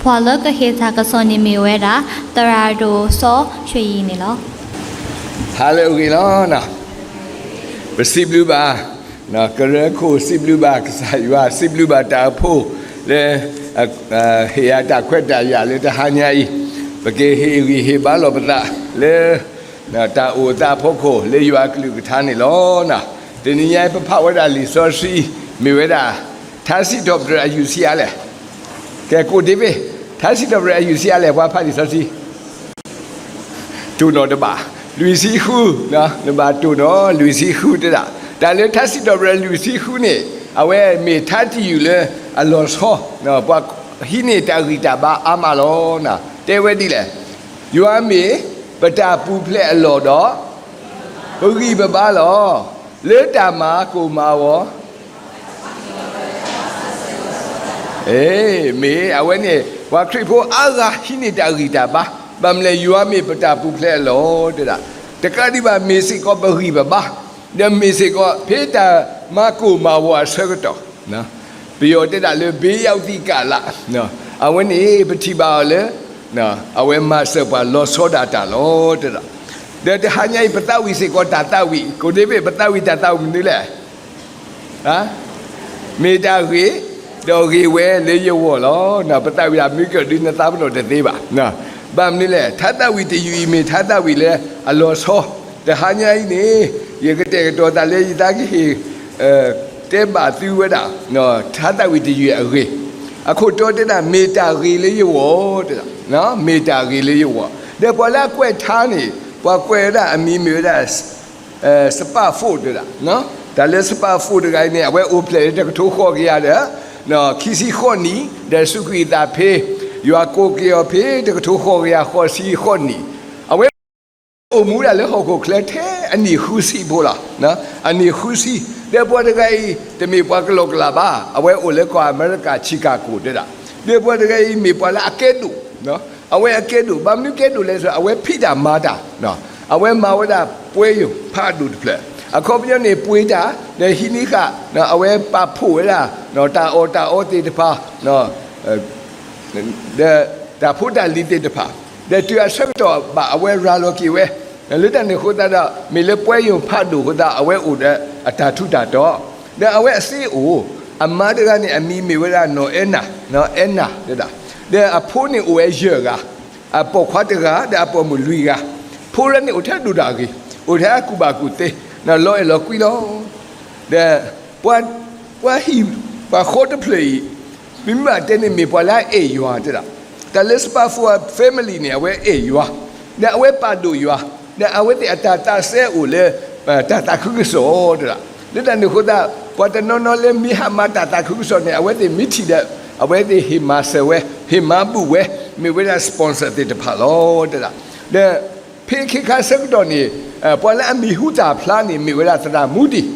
ပှၤလၢကဟ့ၣ်တၢ်ကစီၣ်န့ၣ်မ့ၢ်ဝဲဒၣ် သရၣ်ဒိၣ်စီၤဆှဲယံၤန့ၣ်လီၤ. ဟါလၢအဂ့ၤလီၤ. ပစံးဘျုးဘၣ် ကရၢခိၣ် စံးဘျုးဘၣ်ကစၢ်ယွၤ စံးဘျုးဘၣ်တၢ်အိၣ်ဖှိၣ်လၢ ဟ့ၣ်ယၤတၢ်ခွဲးတၢ်ယာ်လၢတဟါညါအံၤ ပကဟ့ၣ်ဂံၢ်ဟ့ၣ်ဘါလီၤပသးလၢ တၢ်အိၣ်သးအဖီခိၣ်လၢယွၤအကလုၢ်ကထါန့ၣ်လီၤ. တနံၤညါအံၤ ပဖးဝဲဒၣ်လံာ်စီဆှံ မ့ၢ်ဝဲဒၣ် ထါစံးထီၣ်ပတြၢၤအယူၢ်ဆံးအါလဲၣ်. ကဲ ကိးဒ့ဘ့ၣ် ထါစံးထီၣ်ပတြၢၤအယူၢ်ဆံးအါလဲၣ် ပှၤဖးလံာ်စီဆှံ တိၢ်နီၣ်တဘၣ် လွံၢ်ဆံဃု, နဘၣ်တိၢ်နီၣ် လွံၢ်ဆံဃုတဲဒၣ် တၢ်လၢထါစံးထီၣ်ပတြၢၤလွံၢ်ဆံဃုန့ၣ် အဝဲမ့ၢ်ထါတယုၢ်လၢအလီၤဆီ ပှၤဟံးန့ၢ်တၢ်ဂံၢ်တၢ်ဘါအါမးလီၤ. တဲဝဲဒ်လဲၣ်, ယွၤမ့ၢ်ပတၢ်ပူၤဖျဲးအလီၢ်ဒီး ပဂံၢ်ပဘါလီၤ. လၢတၢ်မၤကိၢ်မၤဂီၤ မ့ၢ်အဝဲန့ၣ် ပှၤခရံာ်ဖိအါဂၤဟံးန့ၢ်တၢ်ဂံၢ်တၢ်ဘါ, ဘၣ်မနုၤလဲၣ် ယွၤမ့ၢ်ပတၢ်ပူၤဖျဲးအလီၢ်တဲဒၣ်, တကးဒံးဘၣ် မ့ၢ်စ့ၢ်ကီးပဂံၢ်ပဘါ, ဒီးမ့ၢ်စ့ၢ်ကီး ဖဲတၢ်မၤကိၢ်မၤဂီၤအဆၢကတီၢ်, ပယီၤတဲဒၣ်လၢ ဘ့ယဝသံကၣ်လး, အဝဲန့ၣ် ပထံၣ်ဘၣ်အီၤလၢ အဝဲမၤစၢၤပှၤလီၤဆီဒၣ်တၢ်လီၤတဲဒၣ်, ဒီးတဟါညါအံၤ ပသးဝံၣ်စ့ၢ်ကီးတၢ်သးဝံၣ်, ကိးဒ့ဘ့ၣ် ပသးဝံၣ်တၢ်သးဝံၣ်မနုၤလဲၣ် မ့ၢ်တၢ်ဂ့ၤ, ဒီးဂ့ၤဝဲလၢယဂီၢ်လီၤ. ပသးဝံၣ်တၢ်မ့ၢ်ကၢၢ်ဒုး နသးပ့ၤနီၣ်တသ့ဘၣ်. ဘၣ်မနုၤလဲၣ်, ထါသးဝံၣ်တယုၢ်အံၤ မ့ၢ်ထါသးဝံၣ်လၢအလီၤဆီ, တဟါညါအံၤန့ၣ် ယကတဲာ်ကတီၤသးလၢယသးကဟ့ၣ် တဲဘၣ်သုဝဲဒၣ် ထါသးဝံၣ်တယုၢ်အဂ့ၢ်, အခိၣ်တီတဲဒၣ် မ့ၢ်တၢ်ဂ့ၤလၢယဂီၢ်, မ့ၢ်တၢ်ဂ့ၤလၢယဂီၢ်, ဒီးပှၤလၢအကွဲးထါန့ၣ် ပှၤကွဲးဝဲဒၣ်အမံၤမ့ၢ်ဝဲဒၣ် စပးဖိးတဲဒၣ်, တၢ်လၢစပးဖိးတဂၤအံၤန့ၣ် အဝဲအိၣ်ဖျဲၣ်လၢတကထိဃိးကယၤဒီး ခံဆံဃိးနံၣ်, ဒီးစူးကွံာ်အသးဖဲ ယွၤကိးက့ၤအီၤဖဲတကထိဃိးကယၤဃိးဆံဃိးနံၣ်, အဝဲအိၣ်မူဒၣ်လၢဟီၣ်ခိၣ်ချၢထဲအနံၣ်ဃုဆံဖိလီၤ. အနံၣ်ဃုဆံ, ဒီးပှၤတဂၤအံၤ တမ့ၢ်ပှၤကလီကလးဘၣ်, အဝဲအိၣ်လၢကီၢ်အမဲရကၤ Chicago တဲဒၣ်, ဒီးပှၤတဂၤအံၤမ့ၢ်ပှၤလၢအကဲဒိၣ် အဝဲအကဲဒိၣ်, ဘၣ်မနုၤကဲဒိၣ်လဲၣ်ဆို အဝဲဖံးတၢ်မၤတၢ်, အဝဲမၤဝဲဒၣ်ပွဲရုံဖးဒိၣ်တဖျၢၣ်, အခီပညီန့ၣ် ပှ့ၤတၢ်, ဒီးဟံးန့ၢ်ဃာ်, အဝဲပာ်ဖှိၣ်ဝဲဒၣ် တၢ်အီၣ်တၢ်အီသ့ၣ်တဖၣ်, ဒီးတၢ်ဖိတၢ်လံၤသ့ၣ်တဖၣ်, ဒီးတုၤအဆၢကတီၢ်ဘၣ် အဝဲရၤလီၤက့ၤဝဲ, လၢတၢ်န့ၣ်အဃိသတးဒီး မ့ၢ်လၢပွဲရုံဖးဒိၣ်အဃိသတး အဝဲအိၣ်ဒီးအတၢ်ထူးတၢ်တီၤ, ဒီးအဝဲအသ့အိၣ်, အမါတဂၤန့ၣ် အမံၤမ့ၢ်ဝဲဒၣ် နီၢ်အဲနၤ, နီၢ်အဲနၤတဲဒၣ်, ဒီးအဖိန့ၣ်အိၣ်ဝဲယဲၢ်ဂၤ, အပိာ်ခွါတဂၤ ဒီးအပိာ်မုၣ်လွံၢ်ဂၤ, ဖိလၢန့ၣ်အိၣ်ထဲဒိၣ်တၢ်ဂ့ၤ, အိၣ်ထဲအကူၣ်ဘၣ်ကူၣ်သ့, လီၤအဲၣ်လီၤကွံလီၤ. ဒီးပှၤ, ပှၤဟံၣ်, ပှၤဃီတဖျၢၣ်အံၤ, မ့မ့ၢ်ဘၣ်တဲန့ၣ်မ့ၢ်ပှၤလၢအအဲၣ်ယွၤတဲဒၣ်, တၢ်လၢစပးဖိအ family န့ၣ် အဝဲအဲၣ်ယွၤ, ဒီးအဝဲပာ်ဒိၣ်ယွၤ, ဒီးအဝဲသ့ၣ်အတၢ်သးစဲအိၣ်လၢ တၢ်သးခုကစီၣ်တဲဒၣ်, လၢတၢ်န့ၣ်အဃိသတး ပှၤတနီၤနီၤလၢမ့ၢ်ဟးမၤတၢ်သးခုကစီၣ်န့ၣ် အဝဲသ့ၣ်မ့ၢ်ထံၣ်ဒီး အဝဲသ့ၣ်ဟ့ၣ်မၤစၢၤဝဲ, ဟ့ၣ်မၤဘူၣ်ဝဲ, မ့ၢ်ဝဲဒၣ် sponsor သ့ၣ်တဖၣ်လီၤတဲဒၣ်, ဒီး ဖဲခ့ခါဆၢကတီၢ်န့ၣ်, ပှၤလၢအမံၤဟူသၣ်ဖျါန့ၣ် မ့ၢ်ဝဲဒၣ်သရၣ်မူဒံၣ်,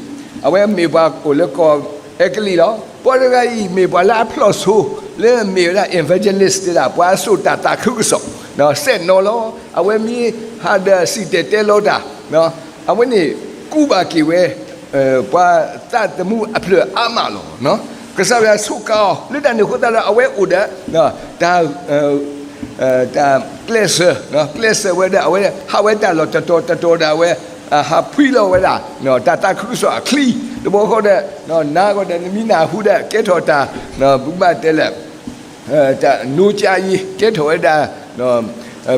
အဝဲမ့ၢ်ပှၤအိၣ်လၢကီၢ်အဲကလံးလီၤ. ပှၤတဂၤအံၤ မ့ၢ်ပှၤလၢအဖျီၣ်ဆိ လၢမ့ၢ်ဝဲဒၣ် evangelist တဲဒၣ် ပှၤအစိာ်တၢ်သးခုကစီၣ်, စဲၣ်နီၤလီၤ. အဝဲမ့ၢ်ဟးဒီးစံၣ်တဲၤတဲလီၤတၢ်, အဝဲန့ၣ် ကူးဘၣ်က့ၤဝဲ ပှၤသးသမူအဖျၢၣ်အါမးလီၤ. ကစၢ်ယွၤစူးကါအီၤ လၢတၢ်န့ၣ်အဃိသတးဒီး အဝဲအိၣ်ဒီး တၢ် တၢ်ကျဲးစၢး, ကျဲးစၢးဝဲဒီး အဝဲဟးဝဲတၢ်လီၢ်တတီၤတတီၤဒီး အဝဲဟးဖှံလီၤဝဲဒၣ် တၢ်သးခုကစီၣ်အချံ, တဘျီဃီဒီး နၤဂီၢ်ဒီး နမံၤနၢ်ဟူဒီး ကဲထီၣ်တၢ် ဘုဘၣ်တဲလဲၣ် တၢ်နိကါယံၤ ကဲထီၣ်ဝဲဒၣ်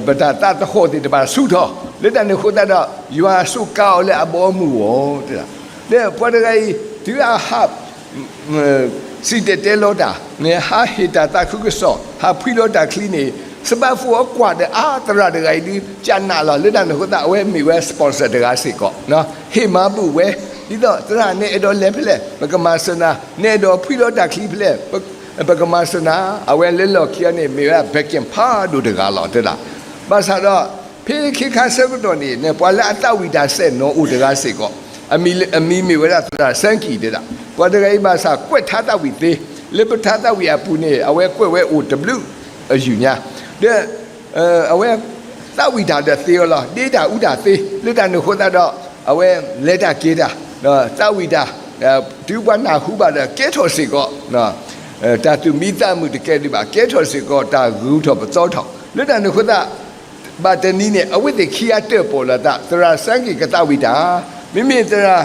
ပတၢ်သးသဟီၣ်သ့ၣ်တဖၣ်ဆူၣ်ထီၣ်, လၢတၢ်န့ၣ်အဃိသတးဒီး ယွၤစူးကါအီၤလၢအဘီအမုၢ်အဂီၢ် တဲဒၣ်, ဒီးပှၤတဂၤအံၤ တုၤအဟး စံၣ်တဲၤတဲလီၤတၢ်န့ၣ် ဟးဟ့ၣ်တၢ်သးခုကစီၣ် ဟးဖှံလီၤတၢ်ချံန့ၣ် စပးဖိအီၤကွၢ်ဒီး အါ သရၣ်တဂၤအံၤဒုး ကနးလီၤ လၢတၢ်န့ၣ်အဃိသတး အဝဲမ့ၢ်ဝဲ sponsor တဂၤစ့ၢ်ကီး, ဟ့ၣ်မၤဘူၣ်ဝဲ, ဒ်သိးသရၣ် နအဲၣ်ဒိးလဲၤဖဲလဲၣ် ပကမၤစၢၤနၤ, နအဲၣ်ဒိးဖှံလီၤတၢ်ချံဖဲလဲၣ် ပကမၤစၢၤနၤ, အဝဲလၢလီၢ်ခံအံၤန့ၣ် မ့ၢ်ဝဲဒၣ် ဘဲကၠ့ၣ်ဖးဒိၣ်တဂၤလီၤ တဲဒၣ်, ဘၣ်ဆၣ်ဒီး ဖဲခ့ခါဆၢကတီၢ်န့ၣ် ပှၤလၢအသးဝံၣ်တၢ်စဲၣ်နီၤအိၣ်တဂၤစ့ၢ်ကီး, အမံၤမ့ၢ်ဝဲဒၣ်သရၣ်စဲကံၣ်တဲဒၣ်, ပှၤတဂၤအံၤဘၣ်ဆၣ်ကွဲးထါသးဝံၣ်သ့, လၢပထါသးဝံၣ်အပူၤန့ၣ် အဝဲကွဲးဝဲအိၣ်တဘျုးအယုၢ်ညါ, ဒီး အဝဲသးဝံၣ်တၢ်ဒီးသ့အီၤလီၤ, ဒ့တၢ်အူတၢ်သ့, လၢတၢ်န့ၣ်အဃိသတးဒီး အဝဲလဲၤတၢ်က့ၤတၢ်, သးဝံၣ်တၢ်, တုၤပှၤနၢ်ဟူဘၣ်ဒီး ကဲထီၣ်စ့ၢ်ကီး, တၢ်သူၣ်မံသးမုာ်တကဲဒံးဘၣ်, ကဲထီၣ်စ့ၢ်ကီးတၢ်ဂုၤထီၣ်ပသီထီၣ်. လၢတၢ်န့ၣ်အဃိသတး ဘၣ်တနံၤန့ၣ် အဝဲသ့ၣ်ခံဂၤတၢၣ်ပီၣ်လီၤအသး, သရၣ်စၢကံၣ်ကသးဝံၣ်တၢ်, မ့မ့ၢ်သရၣ်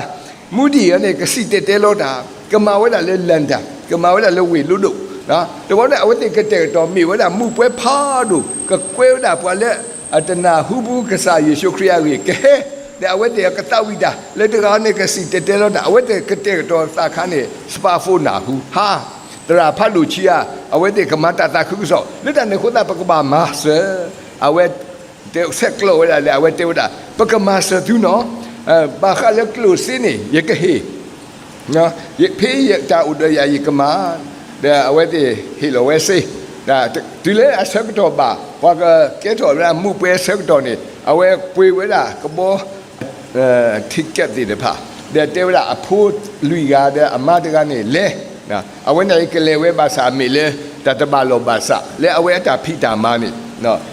Moody အံၤန့ၣ် ကစံၣ်တဲၤတဲလီၤတၢ်, ကမၤဝဲဒၣ်လၢ London, ကမၤဝဲဒၣ်လၢဝ့ၢ်လိဒိၣ်, တဘျီန့ၣ် အဝဲသ့ၣ်ကတဲာ်ကတီၤမ့ၢ်ဝဲဒၣ်မူးပွဲဖးဒိၣ်, ကကွဲဝဲဒၣ်ပှၤလၢအတနၢ်ဟူပူၤကစၢ်ယ့ၣ်ၡူးခရံာ်အဂ့ၢ်ကဟဲ, ဒီးအဝဲသ့ၣ်ကသးဝံၣ်တၢ်, လၢတဂၤန့ၣ် ကစံၣ်တဲၤတဲလီၤတၢ်, အဝဲသ့ၣ်ကတဲာ်ကတီၤသးခါန့ၣ် စပာ်ဖိနၢ်ဟူ, ဟါ, သရၣ်ဖးဒိၣ်ဆံးဧါ, အဝဲသ့ၣ်ကမၤတၢ်သးခုကစီၣ်, လၢတၢ်န့ၣ်အဃိသတး ပကဘၣ်မၤစၢၤ, အဝဲ ဆဲးကျိးဝဲဒၣ်လၢအဝဲတဲဝဲဒၣ်, ပကမၤစၢၤသုနီၤ, ဘၣ်ဃးလၢကျိၣ်စ့န့ၣ် ယကဟ့ၣ်, ဖဲယတၢ်အိၣ်ဒီးယၤယကမၤ, ဒီးအဝဲသ့ၣ်ဟ့ၣ်လီၤဝဲစ့, တုၤလၢအဆၢကတီၢ်ဘၣ် ပှၤကကဲထီၣ်ဝဲဒၣ်မူးပွဲအဆၢကတီၢ်န့ၣ် အဝဲပှ့ၤဝဲဒၣ်ကဘီ ထံကၢၣ်သ့ၣ်တဖၣ်, ဒီးတဲဝဲဒၣ်အဖိလွံၢ်ဂၤဒီးအမါတဂၤန့ၣ်လဲၤ, အဝဲန့ၣ်ကလဲၤဝဲဘၣ်ဆၣ်အမ့ၢ်လၢ တၢ်တဘၣ်လီၢ်ဘၣ်စး လၢအဝဲအတၢ်ဖံးတၢ်မၤန့ၣ်,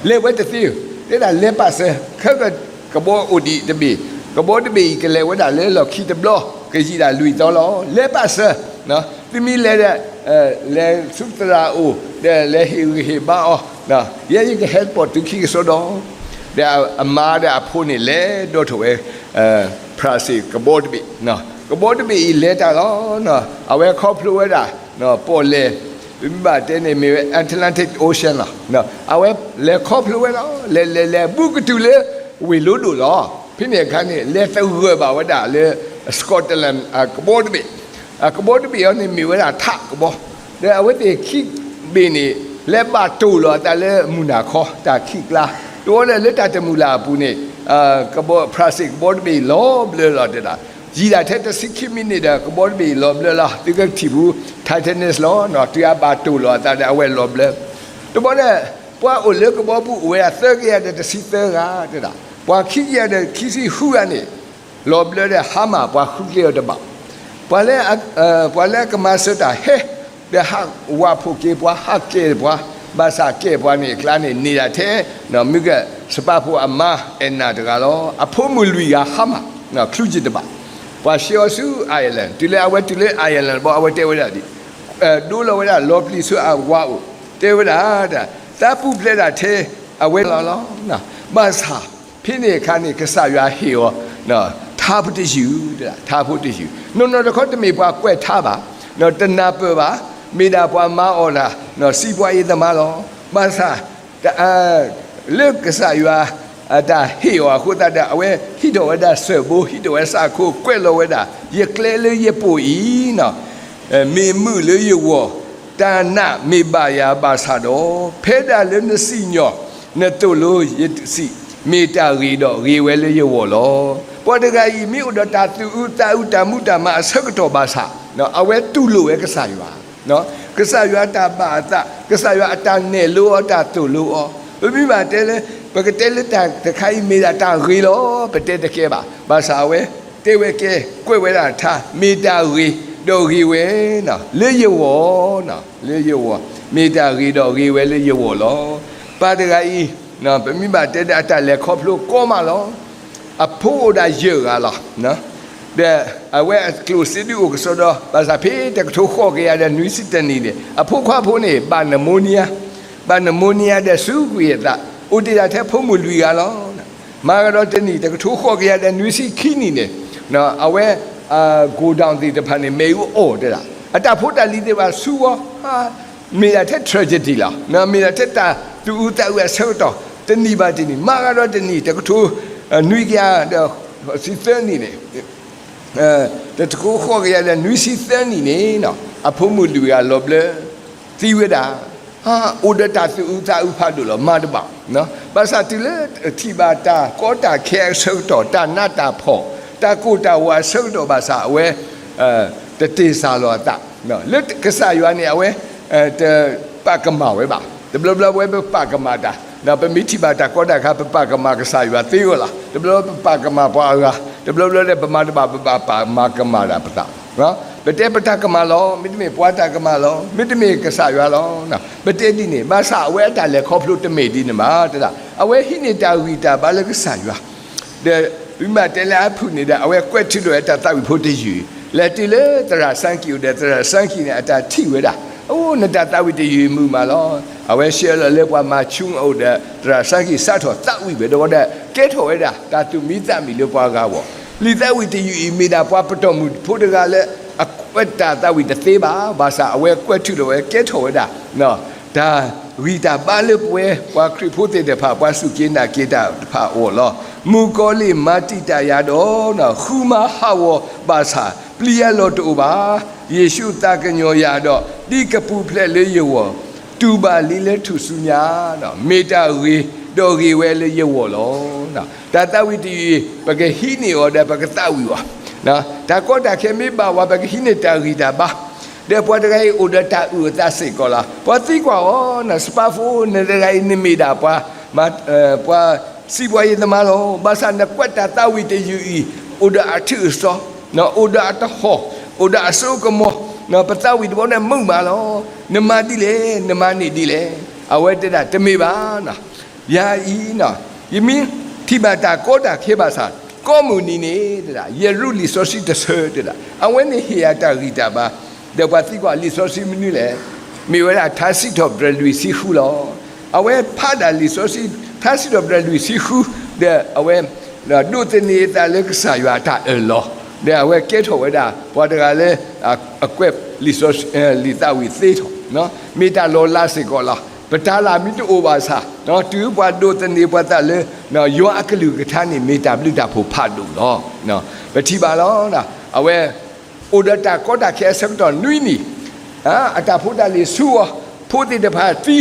လဲၤဝဲတသ့, တဲဒၣ်လဲၤပာ်စၢၤ, ခဲကဘီအိၣ်ဒံးတဘ့ၣ်, ကဘီတဘ့ၣ်အံၤကလဲၤဝဲဒၣ်လၢလီၢ်ခံတဘျီ, ကယံာ်ဒၣ်လွံၢ်သီလီၤ, လဲၤပာ်စၢၤ, သုမ့ၢ်လဲၤဒီး လဲၤဆူသရၣ်အအိၣ်, ဒီးလဲၤဟ့ၣ်ဂံၢ်ဟ့ၣ်ဘါအီၤ, ယဲယကဟဲပီၣ်သုခံကစီဒီ, ဒီးအမါဒီးအဖိန့ၣ်လဲၤဒီးထီၣ်ဝဲ ဖရၣ်စ့ၣ်ကဘီတဘ့ၣ်, ကဘီတဘ့ၣ်အံၤလဲၤတၢ်လီၤ, အဝဲခီဖျိဝဲဒၣ် ပီၣ်လဲၣ်, ပမ့ၢ်ဘၣ်တဲန့ၣ်မ့ၢ်ဝဲ Atlantic Ocean လီၤ, အဝဲလဲၤခီဖျိဝဲလီၤ, လဲၤလဲၤလဲၤဘူးကတုၤလၢဝ့ၢ်လိဒိၣ်လီၤ, ဖဲန့ၣ်အခါန့ၣ် လဲၤသဂၢၢ်ဘၣ်ဝဲဒၣ်လၢ Scotland ကဘီတဘ့ၣ်, ကဘီတဘ့ၣ်အံၤန့ၣ်မ့ၢ်ဝဲဒၣ်ထးကဘီ, ဒီးအဝဲသ့ၣ်ခံဘ့ၣ်န့ၣ် လဲၤဘၣ်တိၢ်လီၤအသးလၢမုၢ်နၤခီ တၢ်ခံးကျါ, တဝီလၢလၢတၢ်တမုာ်လၢ်အပူၤန့ၣ် ဖရၣ်စ့ၣ်ကဘီတဘ့ၣ်အံၤလီၤဘျၢလီၤတဲဒၣ်, ယံာ်ဒၣ်ထဲတဆံခံမံးနံးဒီး ကဘီတဘ့ၣ်အံၤလီၤဘျၢလီၤ, သုကထံၣ်ပူၤ Titanic လီၤ, တုၤအဘၣ်တိၢ်လီၤအသးဒီးအဝဲလီၤဘျၢ, တဘျီဒီး ပှၤအိၣ်လၢကဘီပူၤအိၣ်ဝဲဒၣ်သၢကယၤဒီးတဆံသၢဂၤတဲဒၣ်, ပှၤခံကယၤဒီးခံဆံဃုဂၤန့ၣ် လီၤဘျၢဒီးဟါမၢ် ပှၤဃုကျဲအီၤတဘၣ်, ပှၤလၢ ပှၤလၢကမၤစၢၤတၢ်ဟဲ ဒီးဟးဝးဖှိၣ်က့ၤပှၤ ဟးကဲၣ်ပှၤ, ဘၣ်ဆၣ်ကဲၣ်ပှၤန့ၣ်အကျါန့ၣ် န့ၢ်ဒၣ်ထဲ မုၢ်က စပာ်ဖိအမါအဲၣ်နၢ်တဂၤလီၤ, အဖိမုၣ်လွံၢ်ဂၤဟါမၢ် ချုးယံာ်တဘၣ်, ပှၤဆှၢအီၤဆူ Ireland, တုၤလၢအဝဲတုၤလၢ Ireland ဘီ အဝဲတဲဝဲဒၣ်ဒ် ဒိလီၤဝဲဒၣ်လီၤပျံၤဆူအဝၤအိၣ်, တဲဝဲဒၣ်, သးပူၤဖျဲးဒၣ်ထဲအဝဲလီၤလီၤ, ဘၣ်ဆၣ် ဖဲန့ၣ်အခါန့ၣ် ကစၢ်ယွၤဟ့ၣ်အီၤ ထါဖိတယုၢ်, ထါဖိတယုၢ်, နီၢ်နီၢ်တခီတမ့ၢ်ပှၤကွဲးထါဘၣ်, တနၢ်ပၢၢ်ဘၣ်, မ့ၢ်ဒၣ်ပှၤမၤအီၣ်တၢ် စံးပှၤအံၤသမါလီၤ, ဘၣ်ဆၣ် တ လၢကစၢ်ယွၤ အတၢ်ဟ့ၣ်အီၤအဃိသတးဒီး အဝဲဟံးထီၣ်ဝဲဒၣ်စၢၢ်ဘိ ဟံးထီၣ်ဝဲစးခိ ကွဲးလီၤဝဲဒၣ် ယကျဲလၢယပိာ်အံၤ မ့ၢ်မုာ်လၢယဂီၢ်, တၢ်နာ်မ့ၢ်ဘၣ်ယၤဘၣ်ဆၣ်ဒီး, ဖဲဒၣ်လၢနစံၣ်ညီၣ် နသိၣ်လိယစံး, မ့ၢ်တၢ်ဂ့ၤဒီးဂ့ၤဝဲလၢယဂီၢ်လီၤ. ပှၤတဂၤအံၤ မ့ၢ်အိၣ်ဒီးတၢ်သူၣ်အုးသးအုး တၢ်မူတၢ်မၤအဆၢကတီၢ်ဘၣ်ဆၣ်, အဝဲတူၢ်လိာ်ဝဲကစၢ်ယွၤ, ကစၢ်ယွၤတၢ်ဘၣ်အသး, ကစၢ်ယွၤအတၢ်နဲၣ်လိအီၤ တၢ်သိၣ်လိအီၤ, ပမ့ၢ်ဘၣ်တဲလၢ ပကတဲလၢတၢ်တခါအံၤမ့ၢ်ဒၣ်တၢ်ဂ့ၤလီၤ ပတဲတကဲဘၣ်. ဘၣ်ဆၣ်အဝဲတဲဝဲကဲ ကွဲးဝဲဒၣ်ထါ မ့ၢ်တၢ်ဂ့ၤ ဒီးဂ့ၤဝဲ လၢယဂီၢ်, လၢယဂီၢ်, မ့ၢ်တၢ်ဂ့ၤဒီးဂ့ၤဝဲလၢယဂီၢ်လီၤ. ပၢ်တဂၤအံၤ ပမ့ၢ်ဘၣ်တဲဒီးအတၢ်လဲၤခီဖျိကီမးလီၤ. အဖိအိၣ်ဒၣ်ယဲၢ်ဂၤလီၤ. ဒီးအဝဲအကျိၣ်စ့ဒုးအိၣ်ကစီဒီ ဘၣ်ဆၣ်ဖဲတကထိဃိးကယၤဒီးနွံဆံတနံၣ်န့ၣ် အဖိခွါဖိန့ၣ် ဘၣ်နမိၣ်နံယါ, ဘၣ်နမိၣ်နံယါဒီးစူးကွံာ်အသး, အိၣ်တ့ၢ်ဒၣ်ထဲဖိမုၣ်လွံၢ်ဂၤလီၤ. မၤကဒီးတနံၣ် တကထိဃိးကယၤဒီးနွံဆံခံနံၣ်န့ၣ် အဝဲ godown သ့ၣ်တဖၣ်န့ၣ် မ့ၣ်အူအီၣ်တဲဒၣ်, အတၢ်ဖိတၢ်လံၤသ့ၣ်တဖၣ်ဆူအီၤ, မ့ၢ်ဒၣ်ထဲ tragedy လီၤ. မ့ၢ်ဒၣ်ထဲတၢ်သူၣ်အုးသးအုးအဆၢကတီၢ် တနံၣ်ဘၣ်တနံၣ်, မၤကဒီးတနံၣ် တကထိ နွံကယၤဒီးသၢနံၣ်န့ၣ် တကထိဃိးကယၤဒီးနွံဆံသၢနံၣ်န့ၣ် အဖိမုၣ်လွံၢ်ဂၤလီၤဘျၢ သံဝဲဒၣ်, အိၣ်ဒီးတၢ်သူၣ်အုးသးအုးဖးဒိၣ်လီၤ. မၤတဘၣ်, ဘၣ်ဆၣ်တုၤလၢထံၣ်ဘၣ်တၢ်ကီတၢ်ခဲအဆၢကတီၢ်, တၢ်နးတၢ်ဖှီၣ်, တၢ်ကိၢ်တၢ်ဂီၤအဆၢကတီၢ်ဘၣ်ဆၣ် အဝဲ တတ့ၢ်စၢ်လီၤအသး, လၢကစၢ်ယွၤန့ၣ် အဝဲ တပာ်ကမၣ်ဝဲဘၣ်. တဘျီဘျီဝဲပပာ်ကမၣ်တၢ်, ပမ့ၢ်ထံၣ်ဘၣ်တၢ်ကီတၢ်ခဲ ပပာ်ကမၣ်ကစၢ်ယွၤသ့အဂီၢ်လီၤ. တဘျီပပာ်ကမၣ်ပှၤအဂၤ, တဘျီဘျီဒီး ပမၤတဘၣ် ပဘၣ်ပာ်မၤကမၣ်ဒၣ်ပသး, ပတဲပတၢ်ကမၣ်လီၤ, မ့တမ့ၢ်ပှၤတၢ်ကမၣ်လီၤ, မ့တမ့ၢ်ကစၢ်ယွၤလီၤ. ပတဲဒ်န့ၣ် ဘၣ်ဆၣ်အဝဲအတၢ်လဲၤခီဖျိတမ့ၢ်ဒ်န့ၣ်ဘၣ်, အဝဲဟံးန့ၢ်တၢ်ဂံၢ်တၢ်ဘါလၢကစၢ်ယွၤ ဒီးပမ့ၢ်တဲလၢအဖုၣ်န့ၣ်ဒီး အဝဲကွဲးထုးထီၣ်ဝဲတၢ်သးဝံၣ်ဖိတယုၢ်, လဲၤတုၤလၢသရၣ်စၢကံၣ်အအိၣ်ဒီး သရၣ်စၢကံၣ်န့ၣ် အတၢ်ထံၣ်ဝဲဒၣ် အိၣ်နတၢ်သးဝံၣ်တယုၢ်အံၤမုာ်မးလီၤ. အဝဲဆှၢလီၤလၢပှၤမၤဆူအအိၣ်ဒီး သရၣ်စၢ်ကံၢ်စးထီၣ်သးဝံၣ်ဝဲဒီးဝဲဒၣ် ကဲထီၣ်ဝဲဒၣ် တၢ်သူၣ်မံသးမုာ်လၢပှၤဂၤအဂီၢ်, လံာ်သးဝံၣ်တယုၢ်အံၤ မ့ၢ်ဒၣ်ပှၤပတီၢ်မုၢ်ဖိတဂၤလၢ အကွဲးတၢ်သးဝံၣ်တသ့ဘၣ်, ဘၣ်ဆၣ်အဝဲကွဲးထုးထီၣ်ဝဲ ကဲထီၣ်ဝဲဒၣ် တၢ်ဂံၢ်တၢ်ဘါလၢပဝဲ ပှၤခရံာ်ဖိသ့ၣ်တဖၣ် ပှၤစူၢ်က့ၤနာ်က့ၤတၢ်တဖၣ်အဂီၢ်လီၤ. မုၣ်ကီၤလံၢ်မၤတံာ်တာ်ယၤဒီး ဃုမၤဟးဂီၤဘၣ်ဆၣ် ပျံၤအလီၢ်တအိၣ်ဘၣ်. ယ့ၣ်ၡူးသးကညီၤယၤဒီး ဒ်ကပူၤဖျဲးလၢယဂီၢ် တူၢ်ဘၣ်လံလၢထူၣ်စုညါ, မ့ၢ်တၢ်ဂ့ၤဒီးဂ့ၤဝဲလၢယဂီၢ်လီၤ. တၢ်သးဝံၣ်တယုၢ်အံၤ ပကဟံးန့ၢ်အီၤဒီးပကသးဝံၣ်အီၤ, တၢ်ကီတၢ်ခဲမ့ၢ်ဘၣ်ဝဲ ပကဟံးန့ၢ်တၢ်ဂံၢ်တၢ်ဘါ, ဒီးပှၤတဂၤအံၤအိၣ်ဒီးတၢ်အုၣ်အသးစ့ၢ်ကီးလီၤ. ပှၤသံကွၢ်အီၤ နစပာ်ဖိ နတဂၤအံၤ နမ့ၢ်ဒၣ်ပှၤ ပှၤစံးပှၤယံၤသမါလီၤ. ဘၣ်ဆၣ်နကွဲးတၢ်သးဝံၣ်တယုၢ်အံၤ အိၣ်ဒီးအထုးအစီၤ, အိၣ်ဒီးအတဟီၣ်, အိၣ်ဒီးအစိကမီၤ, ပသးဝံၣ်တဘီန့ၣ်မုာ်မးလီၤ. နမၤဒ်လဲၣ်, နမၤန့ၢ်ဒ်လဲၣ်. အဝဲတဲဒၣ် တမ့ၢ်ဘၣ် ယၤအံၤ ယမ့ၢ်ထံၣ်ဘၣ်တၢ်ကီတၢ်ခဲဘၣ်ဆၣ် ကိးမုၢ်နံၤန့ၣ် ယရူလံာ်စီဆှံတဆၢတဲဒၣ် အဝဲန့ၣ်ဟ့ၣ်ယၤတၢ်ဂံၢ်တၢ်ဘါ, ဒီးပှၤသံကွၢ်လံာ်စီဆှံမနုၤလဲၣ်, မ့ၢ်ဝဲဒၣ်ထါစံးထီၣ်ပတြၢၤလွံၢ်ဆံဃုလီၤ. အဝဲဖးဒၣ်လံာ်စီဆှံ ထါစံးထီၣ်ပတြၢၤလွံၢ်ဆံဃု ဒီးအဝဲ ဒိးသန့ၤအသးလၢကစၢ်ယွၤအတၢ်အၢၣ်လီၤ, ဒီးအဝဲကဲထီၣ်ဝဲဒၣ် ပှၤတဂၤလၢ အကွဲး လံာ်သးဝံၣ်သ့ထီၣ်, မ့ၢ်တၢ်လီၤလးစ့ၢ်ကီးလီၤ. ပတၢ်လၢ်မ့ၢ်တအိၣ်ဘၣ်ဆၣ် တုၤပှၤဒိးသန့ၤပှၤသးလၢ ယွၤအကလုၢ်ကထါန့ၣ် မ့ၢ်တၢ်ဘျုးတၢ်ဖှိၣ်ဖးဒိၣ်လီၤ. ပထံၣ်ဘၣ်လီၤ. အဝဲ အိၣ်ဒီးတၢ်ကီတၢ်ခဲအဆၢကတီၢ်နွံနံၤ, အတၢ်ဖိတၢ်လံၤဆူအီၤ, ဖိသ့ၣ်တဖၣ်သံ,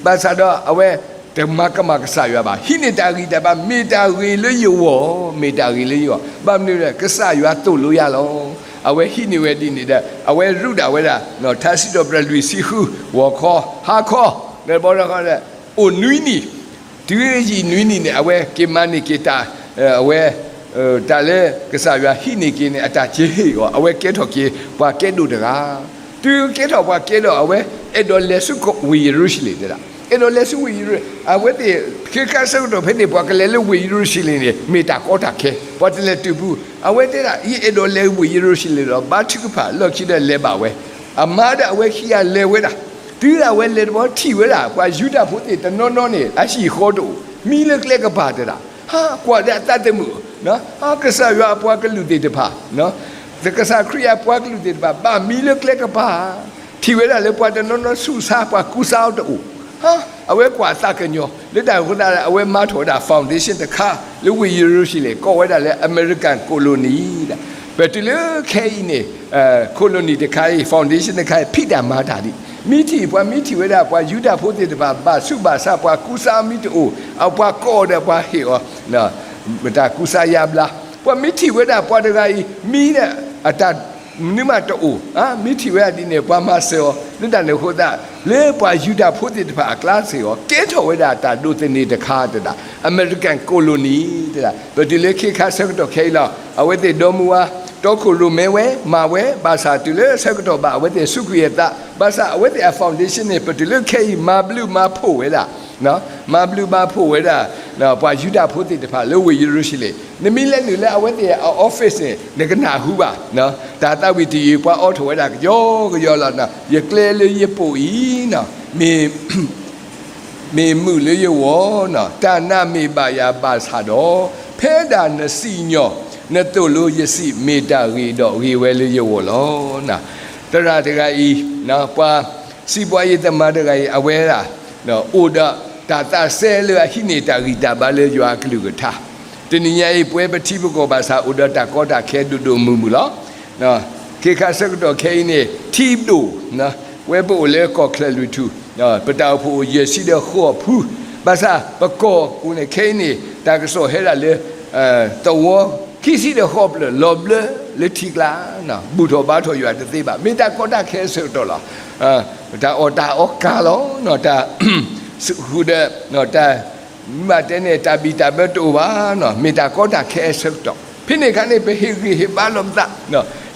ဘၣ်ဆၣ်ဒီးအဝဲ တမၤကမၣ်ကစၢ်ယွၤဘၣ်, ဟံးန့ၢ်တၢ်ဂံၢ်တၢ်ဘါ, မ့ၢ်တၢ်ဂ့ၤလၢယဂီၢ်, မ့ၢ်တၢ်ဂ့ၤလၢယဂီၢ်, ဘၣ်မနုၤလဲၣ် ကစၢ်ယွၤသိၣ်လိယၤလီၤ. အဝဲဟံးန့ၢ်ဝဲဒ်န့ၣ်ဒီး အဝဲရူးဒၣ်ဝဲဒၣ် ထါစံးထီၣ်ပတြၢၤလွံၢ်ဆံဃု, ဂီၤခီ, ဟါခီ, ဒီးဘီဒီး အိၣ်နွံနံၤ, တုၤယံာ်နွံနံၤန့ၣ် အဝဲက့ၤမၤန့ၢ်က့ၤတၢ်, အဝဲ တၢ်လၢကစၢ်ယွၤဟံးန့ၢ်က့ၤန့ၣ် အတၢ်စ့ဟ့ၣ်အီၤ, အဝဲကဲထီၣ်က့ၤ ပှၤကဲဒိၣ်တဂၤ, တုၤကဲထီၣ်ပှၤကဲဒိၣ် အဝဲအဲၣ်ဒိးလဲၤဆူဝ့ၢ်ယရူၤၡလ့ၣ်တဲဒၣ်, အဲၣ်ဒိးလဲၤဆူဝ့ၢ်ယရူၤ, အဝဲသ့ၣ် ခ့ခါဆၢကတီၢ်ဖဲန့ၣ် ပှၤကလဲၤလၢဝ့ၢ်ယရူၤၡလ့ၣ်န့ၣ် မ့ၢ်တၢ်ကီတၢ်ခဲ, ပှၤတလဲၤတုၤပူၤ, အဝဲတဲဒၣ် ယအဲၣ်ဒိးလဲၤဝ့ၢ်ယရူၤၡလ့ၣ်ဒီး ဘါထုကဖၣ်လီၢ်ခံဒီးလဲၤဘၣ်ဝဲ, အမါဒီးအဝဲခံဂၤလဲၤဝဲဒၣ်, တုၤဒၣ်ဝဲလဲၤတဘျီထံၣ်ဝဲဒၣ် ပှၤယူဒၤဖိသ့ၣ်တနီၤနီၤန့ၣ် အဟံၣ်ဃီတအိၣ်, မံလၢကျဲကပၤတဲဒၣ်, ဟါကွၢ်ဒီးအသးသမုာ်, ကစၢ်ယွၤအပှၤကလုာ်သ့ၣ်တဖၣ်, ကစၢ်ခရံာ်အပှၤကလုာ်သ့ၣ်တဖၣ် ဘၣ်မံလၢကျဲကပၤ, ထံၣ်ဝဲဒၣ်လၢပှၤတနီၤနီၤဆူးဆါ ပှၤကူစါအီၤတအိၣ်, ဟါ အဝဲကွၢ်အသးကညီၤ လၢတၢ်အဃိသတး အဝဲမၤထီၣ်ဝဲဒၣ် foundation တခါ လၢဝ့ၢ်ယရူၤၡလ့ၣ် ကိးဝဲဒၣ်လၢ American Colony ဒၣ်, ပတုၤလၢခဲအံၤန့ၣ် colony တခါအံၤ foundation တခါအံၤ ဖံးတၢ်မၤတၢ်ဒံး, မ့ၢ်ထံၣ် ပှၤမ့ၢ်ထံၣ်ဝဲဒၣ် ပှၤယူဒၤဖိသ့ၣ်တဖၣ် ဘၣ်ဆူးဘၣ်ဆါ ပှၤကူစါမံတအိၣ်, အပှၤကိးအီၤဒီးပှၤဟ့ၣ်အီၤ တၢ်ကူစါယါဘျါ, ပှၤမ့ၢ်ထံၣ်ဝဲဒၣ်ပှၤတဂၤအံၤ မံဒီးအတၢ်မနုၤမးတအိၣ်, မ့ၢ်ထံၣ်ဝဲဒၣ်ဒ်န့ၣ် ပှၤမၤစၢၤအီၤ, လၢတၢ်န့ၣ်အဃိသတး လၢပှၤယူဒၤဖိသ့ၣ်တဖၣ်အကျါစ့ၢ်ကီး ကဲထီၣ်ဝဲဒၣ်တၢ်ဒိးသန့ၤတခါတဒၣ်, American Colony တဒၣ်, ပတုၤလၢခဲခါဆၢကတီၢ်ခဲအံၤလီၤ. အဝဲသ့ၣ်ဒီမါဝၤ တီခိၣ်ရိၣ်မဲဝဲ မၤဝဲ, ဘၣ်ဆၣ်တုၤလၢဆၢကတီၢ်ဘၣ် အဝဲသ့ၣ်စူးကွံာ်အသး, ဘၣ်ဆၣ်အဝဲသ့ၣ်အ foundation န့ၣ် ပတုၤလၢခဲအံၤ မၤဘျုးမၤဖှိၣ်ဝဲဒၣ် မၤဘျုးမၤဖှိၣ်ဝဲဒၣ် ပှၤယူဒၤဖိသ့ၣ်တဖၣ်လၢဝ့ၢ်ယရူၤၡလ့ၣ်, နမ့ၢ်လဲၤနုာ်လၢအဝဲသ့ၣ်အ office န့ၣ် နကနၢ်ဟူဘၣ်, တၢ်သးဝံၣ်တယုၢ်ပှၤအိးထီၣ်ဝဲဒၣ်ကယီကယီလီၤ, ယကျဲလၢယပိာ်အံၤ မ့ၢ်မုာ်လၢယဂီၢ်, တၢ်နာ်မ့ၢ်ဘၣ်ယၤဘၣ်ဆၣ်ဒီး, ဖဲဒၣ်နစံၣ်ညီၣ် နသိၣ်လိယစံး မ့ၢ်တၢ်ဂ့ၤဒီးဂ့ၤဝဲလၢယဂီၢ်လီၤ. သရၣ်တဂၤအံၤ ပှၤစံးပှၤယံၤသမါတဂၤအံၤ အဝဲဒၣ် အိၣ်ဒီးတၢ်သးစဲလၢအဟံးန့ၢ်တၢ်ဂံၢ်တၢ်ဘါလၢယွၤအကလုၢ်ကထါ, တနံၤညါအံၤ ပဝဲပထံပကီၢ်ဘၣ်ဆၣ် အိၣ်ဒီးတၢ်ကီတၢ်ခဲဒိၣ်ဒိၣ်မုၢ်မုၢ်လီၤ. ခဲခါဆၢကတီၢ်ခဲအံၤန့ၣ် ထံဒိၣ်, ပဝဲပအိၣ်လၢကီၢ်ချၢလွံၢ်ထူၣ်, ပတၢ်အိၣ်ဖှိၣ်အိၣ်ယဲၢ်ဆံဒီးဃိးဖု, ဘၣ်ဆၣ်ပကီၢ်ပူၤန့ၣ် ခဲအံၤန့ၣ် တၢ်ကစီၣ်ဟဲဒၣ်လၢ သဝီခံဆံဒီးဃိးဖျၢၣ် လီၤဘျၢလၢထံကျါ, ဘူၣ်ထီၣ်ဘါထီၣ်ယွၤတသ့ဘၣ်, မ့ၢ်တၢ်ကီတၢ်ခဲအဆၢကတီၢ်လီၤ. တၢ်အီၣ်တၢ်အီကၤလီၤ, တၢ်ဃုာ်ဒီး တၢ် မ့ၢ်ဘၣ်တဲန့ၣ် တၢ်ဘံၣ်တၢ်ဘၢတအိၣ်ဘၣ်, မ့ၢ်တၢ်ကီတၢ်ခဲအဆၢကတီၢ်, ဖဲန့ၣ်အခါန့ၣ် ပဟ့ၣ်ဂံၢ်ဟ့ၣ်ဘါလိာ်ပသး,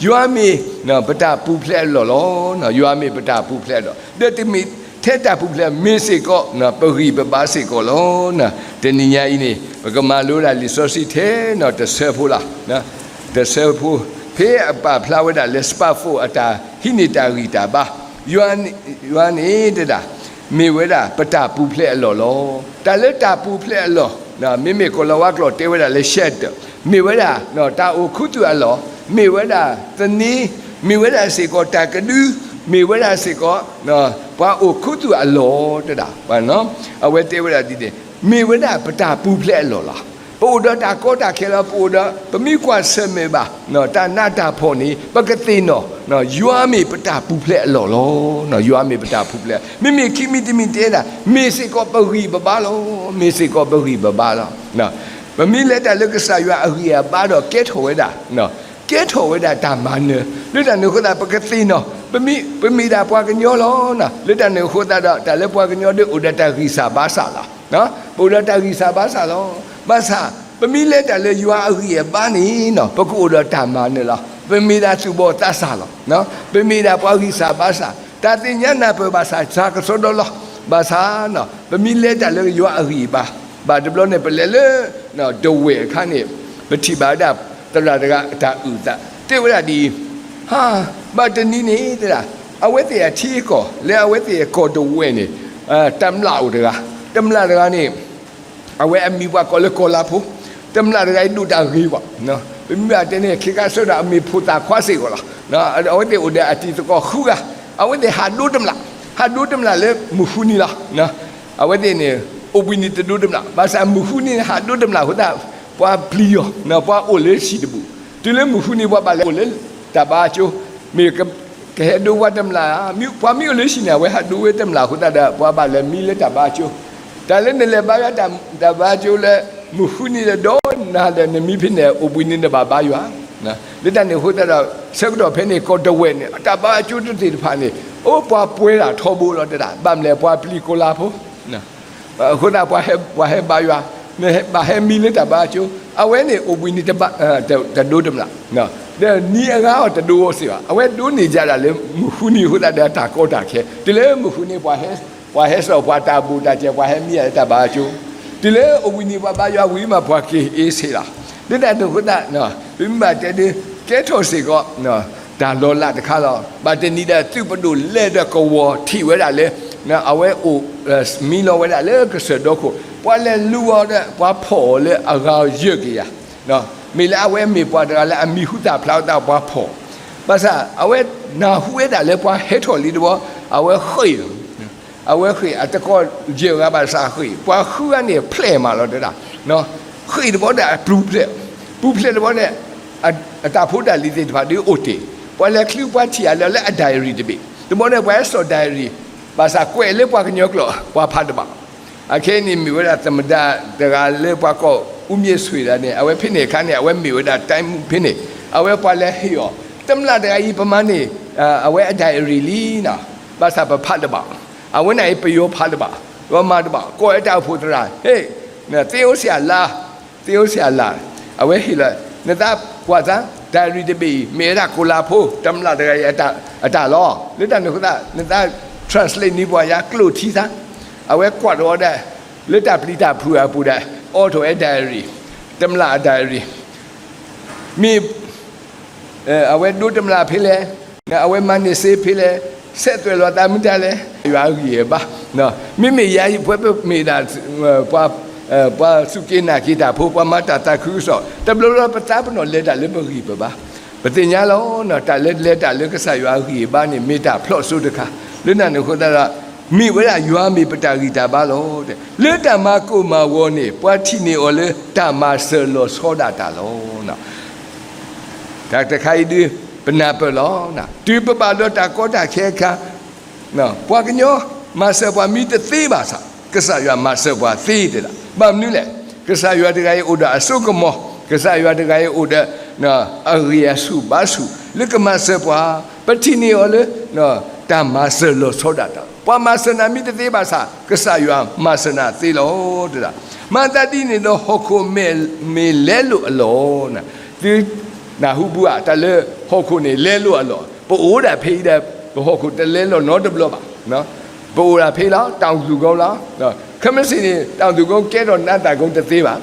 ယွၤမ့ၢ်ပတၢ်ပူၤဖျဲးအလီၢ်လီၤ, ယွၤမ့ၢ်ပတၢ်ပူၤဖျဲးအလီၢ်, ဒီးတမ့ၢ်ထဲတၢ်ပူၤဖျဲး မ့ၢ်စ့ၢ်ကီး ပဂံၢ်ပဘါစ့ၢ်ကီးလီၤ. တနံၤညါအံၤန့ၣ် ပကမၤလိဒၣ်လံာ်စီဆှံထဲနီၤတဆၢဖိလီၤ. တဆၢဖိ ဖဲအပာ်ဖျါဝဲဒၣ်လၢ စပာ်ဖိ အတၢ်ဟံးန့ၢ်တၢ်ဂံၢ်တၢ်ဘါ ယွၤန့ၣ်, ယွၤန့ၣ်တဲဒၣ်, မ့ၢ်ဝဲဒၣ်ပတၢ်ပူၤဖျဲးအလီၢ်လီၤ. တၢ်လၢတၢ်ပူၤဖျဲးအလီၢ်, မ့မ့ၢ်ကိၤလၤဝါကျိာ်တဲဝဲဒၣ်လၢ shelter, မ့ၢ်ဝဲဒၣ် တၢ်အိၣ်ခူသူၣ်အလီၢ်, မ့ၢ်ဝဲဒၣ်သန့, မ့ၢ်ဝဲဒၣ်စ့ၢ်ကီးတၢ်ကဒု, မ့ၢ်ဝဲဒၣ်စ့ၢ်ကီး ပှၤအိၣ်ခူသူၣ်အလီၢ်တဲဒၣ်. အဝဲတဲဝဲဒၣ်ဒ်န့ၣ်, မ့ၢ်ဝဲဒၣ်ပတၢ်ပူၤဖျဲးအလီၢ်လီၤ. ပအိၣ်ဒီးတၢ်ကီတၢ်ခဲလီၤ, ပအိၣ်ဒီး ပမ့ၢ်ကွၢ်ဆၢၣ်မဲာ်ဘၣ် တၢ်နးတၢ်ဖှီၣ်န့ၣ် ပကသ့ၣ်နီၣ် ယွၤမ့ၢ်ပတၢ်ပူၤဖျဲးအလီၢ်လီၤ. ယွၤမ့ၢ်ပတၢ်ပူၤဖျဲး, မ့မ့ၢ်ခံမံၤတမံၤတဲဒၣ်, မ့ၢ်စ့ၢ်ကီးပဂံၢ်ပဘါလီၤ, မ့ၢ်စ့ၢ်ကီးပဂံၢ်ပဘါလီၤ. ပမ့ၢ်လဲၤတၢ်လၢကစၢ်ယွၤအဂံၢ်အဘါဒီးကဲထီၣ်ဝဲဒၣ်, ကဲထီၣ်ဝဲဒၣ်တၢ်မၤနၢၤ, လၢတၢ်န့ၣ်အဃိသတး ပကသ့ၣ်နီၣ်, ပမ့ၢ်, ပမ့ၢ်ဒၣ်ပှၤကညီလီၤ. လၢတၢ်န့ၣ်အဃိသတးဒီး တၢ်လၢပှၤကညီဒီးအိၣ်ဒီးတၢ်ဂံၢ်စၢ်ဘါစၢ်လီၤ. ပအိၣ်ဒီးတၢ်ဂံၢ်စၢ်ဘါစၢ်လီၤ. ဘၣ်ဆၣ် ပမ့ၢ်လဲၤတၢ်လၢယွၤအဂံၢ်အဘါန့ၣ် ပကအိၣ်ဒီးတၢ်မၤနၢၤလီၤ. ပမ့ၢ်ဒၣ်သူၣ်ဘီၣ်သးစၢ်လီၤ. ပမ့ၢ်ဒၣ်ပှၤဂံၢ်စၢ်ဘါစၢ်, တၢ်သ့ၣ်ညါနၢ်ပၢၢ်ဘၣ်ဆၣ် စှၤကစီဒီလီၤ. ဘၣ်ဆၣ် ပမ့ၢ်လဲၤတၢ်လၢယွၤအဂံၢ်အဘါ, ဘၣ်တဘျီန့ၣ် ပလဲၤလၢ ဒဝဲၢ်အခါန့ၣ် ပထံၣ်ဘၣ်ဝဲဒၣ်သရၣ်တဂၤအတၢ်အုၣ်သး, တဲဝဲဒၣ်ဒ်အံၤ, ဟါ, ဘၣ်တနံၤန့ၣ်တဲဒၣ်, အဝဲသ့ၣ်အထံအကီၢ် လၢအဝဲသ့ၣ်အကီၢ်ဒဝဲၢ်န့ၣ် တမျၢ်အိၣ်တဂၤ, တမျၢ်တဂၤန့ၣ် အဝဲအမံၤပှၤကိးလၢကီၤလၤဖိ, တမျၢ်တဂၤအံၤဒိၣ်တၢ်ဂ့ၤဘၣ်, ပမ့ၢ်ဘၣ်တဲန့ၣ် ခဲခါဆၢဒီးအမ့ၢ်ဖိသၣ်ခွါစ့ၢ်ကီးလီၤ. အဝဲသ့ၣ်အိၣ်ဒီးအတံၤသကိးဃုဂၤ, အဝဲသ့ၣ်ဟးဒိတမျၢ်, ဟးဒိတမျၢ်လၢမုၢ်ဃုနံၤလီၤ. အဝဲသ့ၣ်န့ၣ် အိၣ်ဘှံးနံၤတဒိတမျၢ်, ဘၣ်ဆၣ်မုၢ်ဃုနံၤန့ၣ် ဟးဒိတမျၢ်အဃိသတး ပှၤပျံၤအီၤ, ပှၤအိၣ်လၢဟံၣ်တဘူၣ်, တုၤလၢမုၢ်ဃုနံၤပှၤဘၣ်လဲၤအိၣ်လၢတၢ်ဘါကၠိ, မ့ၢ် ကဟဲဒိပှၤတမျၢ်ဧါ, ပှၤမ့ၢ်အိၣ်လၢဟံၣ်န့ၣ် အဝဲဟးဒိဝဲတမျၢ်အဃိသတးဒီး ပှၤဘၣ်လဲၤမံလၢတၢ်ဘါကၠိ, တၢ်လၢနလဲၤဘါယွၤတၢ်ဘါကၠိလၢ မုၢ်ဃုနံၤဒီးဒီနၤဒီးနမံဖဲန့ၣ် အိၣ်ဘှံးနံၤနဘၣ်ဘါယွၤ, လၢတၢ်န့ၣ်အဃိသတးဒီး ဆၢကတီၢ်ဖဲန့ၣ် ကီၢ်ဒဝဲၢ်န့ၣ် တၢ်ဘါကၠိတသ့ၣ်တဖၣ်န့ၣ် အိၣ်ပှၤပှဲၤတၢ်ထီဘိလီၤတဲဒၣ်, ဘၣ်မနုၤလဲၣ် ပှၤပျံၤကီၤလၤဖိ အဃိသတး ပှၤဟဲဘါယွၤ, နဘၣ်ဟဲမံလၢတၢ်ဘါကၠိ, အဝဲန့ၣ်အိၣ်ဘှံးနံၤ တဒိတမျၢ်, ဒီးနံၤအဂၤအီၤတဒိစ့ၢ်ဘၣ်, အဝဲဒိးန့ၢ်ယၤဒၣ်လၢမုၢ်ဃုနံၤအဃိသတးဒီးတၢ်ကီတၢ်ခဲ, တုၤလၢမုၢ်ဃုနံၤ ပှၤဟဲစိာ်ပှၤတၢ်ဘူးတၢ်စဲး ပှၤဟဲမံယၤလၢတၢ်ဘါကၠိ, တုၤလၢအိၣ်ဘှံးနံၤပှၤဘါယွၤဝံၤမး ပှၤက့ၤအ့ၣ်ဆ့လီၤ. လၢတၢ်န့ၣ်အဃိသတး ပမ့ၢ်ဘၣ်တဲဒ် ကဲထီၣ်စ့ၢ်ကီး တၢ်လီၤလးတခါလီၤ. ဘၣ်တနံၤဒီးသုးပဒိၣ်လဲၤဒီးကဝီၤထံၣ်ဝဲဒၣ်လၢ အဝဲအိၣ် မံလီၤဝဲဒၣ်လၢကစၢၢ်ဒီခိၣ်, ပှၤလဲၤလူၤအီၤဒီး ပှၤဖီၣ်အီၤလၢအဂၤယဲၢ်ကယၤ, မ့ၢ်လၢအဝဲမ့ၢ်ပှၤတဂၤလၢအမံၤဟူသၣ်ဖျါအသးပှၤဖီၣ်, ဘၣ်ဆၣ် အဝဲနၢ်ဟူဝဲဒၣ်လၢပှၤဟဲထီၣ်လံတဘျီ, အဝဲဃ့ၢ် အဝဲဃ့ၢ် အတကိးယဲၢ်ဂၤဘၣ်ဆၣ်ဃ့ၢ်, ပှၤဃုဂၤန့ၣ်ဖျဲၣ်မးလီၤတဲဒၣ်, ဃ့ၢ်တဘျီဒီးအပူၤဖျဲး, ပူၤဖျဲးတဘျီန့ၣ် အတၢ်ဖိတၢ်လံၤသ့ၣ်တဖၣ်ဒ်အိၣ်တ့ၢ်, ပှၤလဲၤချုပှၤထံၣ်အလၢအလၢအ diary တဘ့ၣ်, တဘျီန့ၣ် ပှၤဟဲစိာ် diary, ဘၣ်ဆၣ်ကွဲးလၢပှၤကညီကျိာ် ပှၤဖးတဘၣ် အခဲအံၤန့ၣ်မ့ၢ်ဝဲဒၣ်သမ္မတတဂၤလၢပှၤကိး ဦးမြင့်ဆွေ ဒၣ်န့ၣ် အဝဲဖဲန့ၣ်အခါန့ၣ် အဝဲမ့ၢ်ဝဲဒၣ် တိုင်းမှူး ဖဲန့ၣ်, အဝဲပှၤလဲၤဟ့ၣ်အီၤ, တမျၢ်တဂၤအံၤပမၤန့ၢ် အဝဲအ diary လံနီၤ, ဘၣ်ဆၣ်ပဖးတဘၣ်, အဝဲန့ၣ်အံၤပယီၤဖးတဘၣ်, ပမၤတဘၣ်, ကိးဝဲတၢ်အိၣ်ဖှိၣ်သရၣ်, ဟ့ၣ်, သ့အိၣ်ဆံးအလါ သ့အိၣ်ဆံးအလါ, အဝဲဟ့ၣ်လီၤ, နသးကွၢ်သး diary တဘ့ၣ်အံၤ မ့ၢ်ဝဲဒၣ်ကိၤလၤဖိ တမျၢ်တဂၤအံၤ အတၢ်လီၤ. လၢတၢ်န့ၣ်အဃိသတး နသး translate န့ၢ်ပှၤယၤ ကျိာ်ထံသး, အဝဲကွၢ်တဝီဒီး လၢတၢ်ပျံၤတၢ်ဖုးအပူၤဒီး အိးထီၣ်ဝဲ diary, တမျၢ်အ diary, မ့ၢ် အဝဲဒိတမျၢ်ဖဲလဲၣ်, အဝဲမၤန့ၢ်စ့ဖဲလဲၣ်, ဆဲးသွဲၣ်လီၤသးမနုၤလဲၣ်, ယွၤအဂံၢ်အဘါ, မ့မ့ၢ်ယၤအံၤ ပဝဲပမ့ၢ်ဒၣ် ပှၤစူၢ်က့ၤနာ်က့ၤတၢ်ဖိ, ပှၤမၤတၢ်သးခုကစီၣ်, တဘျီဘျီပသးပ့ၤနီၣ်လဲၤတၢ်လၢပဂံၢ်ပဘါ, ပသ့ၣ်ညါလီၤ, တၢ်လၢလဲၤတၢ်လၢကစၢ်ယွၤအဂံၢ်အဘါန့ၣ် မ့ၢ်တၢ်ဖျိးစိတခါ, လၢတၢ်န့ၣ်အဃိသတးဒီး မ့ၢ်ဝဲဒၣ်ယွၤမ့ၢ်ပတၢ်ဂံၢ်တၢ်ဘါလီၤ, လၢတၢ်မၤကိၢ်မၤဂီၤန့ၣ် ပှၤထံၣ်န့ၢ်အီၤလၢတၢ်မၤစၢၤလီၤဆီဒၣ်တၢ်လီၤ. တၢ်တခါအံၤဒုး ပနၢ်ပၢၢ်လီၤ, တုၤပဘၣ်ဒီးတၢ်ကီတၢ်ခဲအခါ, ပှၤကညီမၤစၢၤပှၤမ့ၢ်တသ့ဘၣ်ဆၣ် ကစၢ်ယွၤမၤစၢၤပှၤသ့တဲဒၣ်. ဘၣ်မနုၤလဲၣ်, ကစၢ်ယွၤတဂၤအံၤအိၣ်ဒီးအစိကမီၤ, ကစၢ်ယွၤတဂၤအံၤအိၣ်ဒီး အဂံၢ်အဆူၣ်ဘါဆူၣ် လၢကမၤစၢၤပှၤ, ပထံၣ်န့ၢ်အီၤလၢ တၢ်မၤစၢၤလီၤဆီဒၣ်တၢ်, ပှၤမၤစၢၤနၤမ့ၢ်တသ့ဘၣ်ဆၣ် ကစၢ်ယွၤမၤစၢၤနၤသ့လီၤတဲဒၣ်. မၤသးဒ်န့ၣ်ဒီးဟီၣ်ခိၣ်မ့ၢ်လဲလိာ်အလီၢ်, သုနၢ်ဟူဘၣ်ဧါ တၢ်လၢဟီၣ်ခိၣ်န့ၣ်လဲလိာ်အလီၢ်, ပအိၣ်ဒၣ်ဖဲအံၤဒီး ပဟီၣ်ခိၣ်တလဲလိာ်နီတဘျီဘၣ်. ပအိၣ်ဒၣ်ဖဲလီၤ တောင်သူကုန်းလီၤ, ခဲမုၢ်ဆ့ၣ်န့ၣ် တောင်သူကုန်း ကဲထီၣ် နန်းသာကုန်း တသ့ဘၣ်.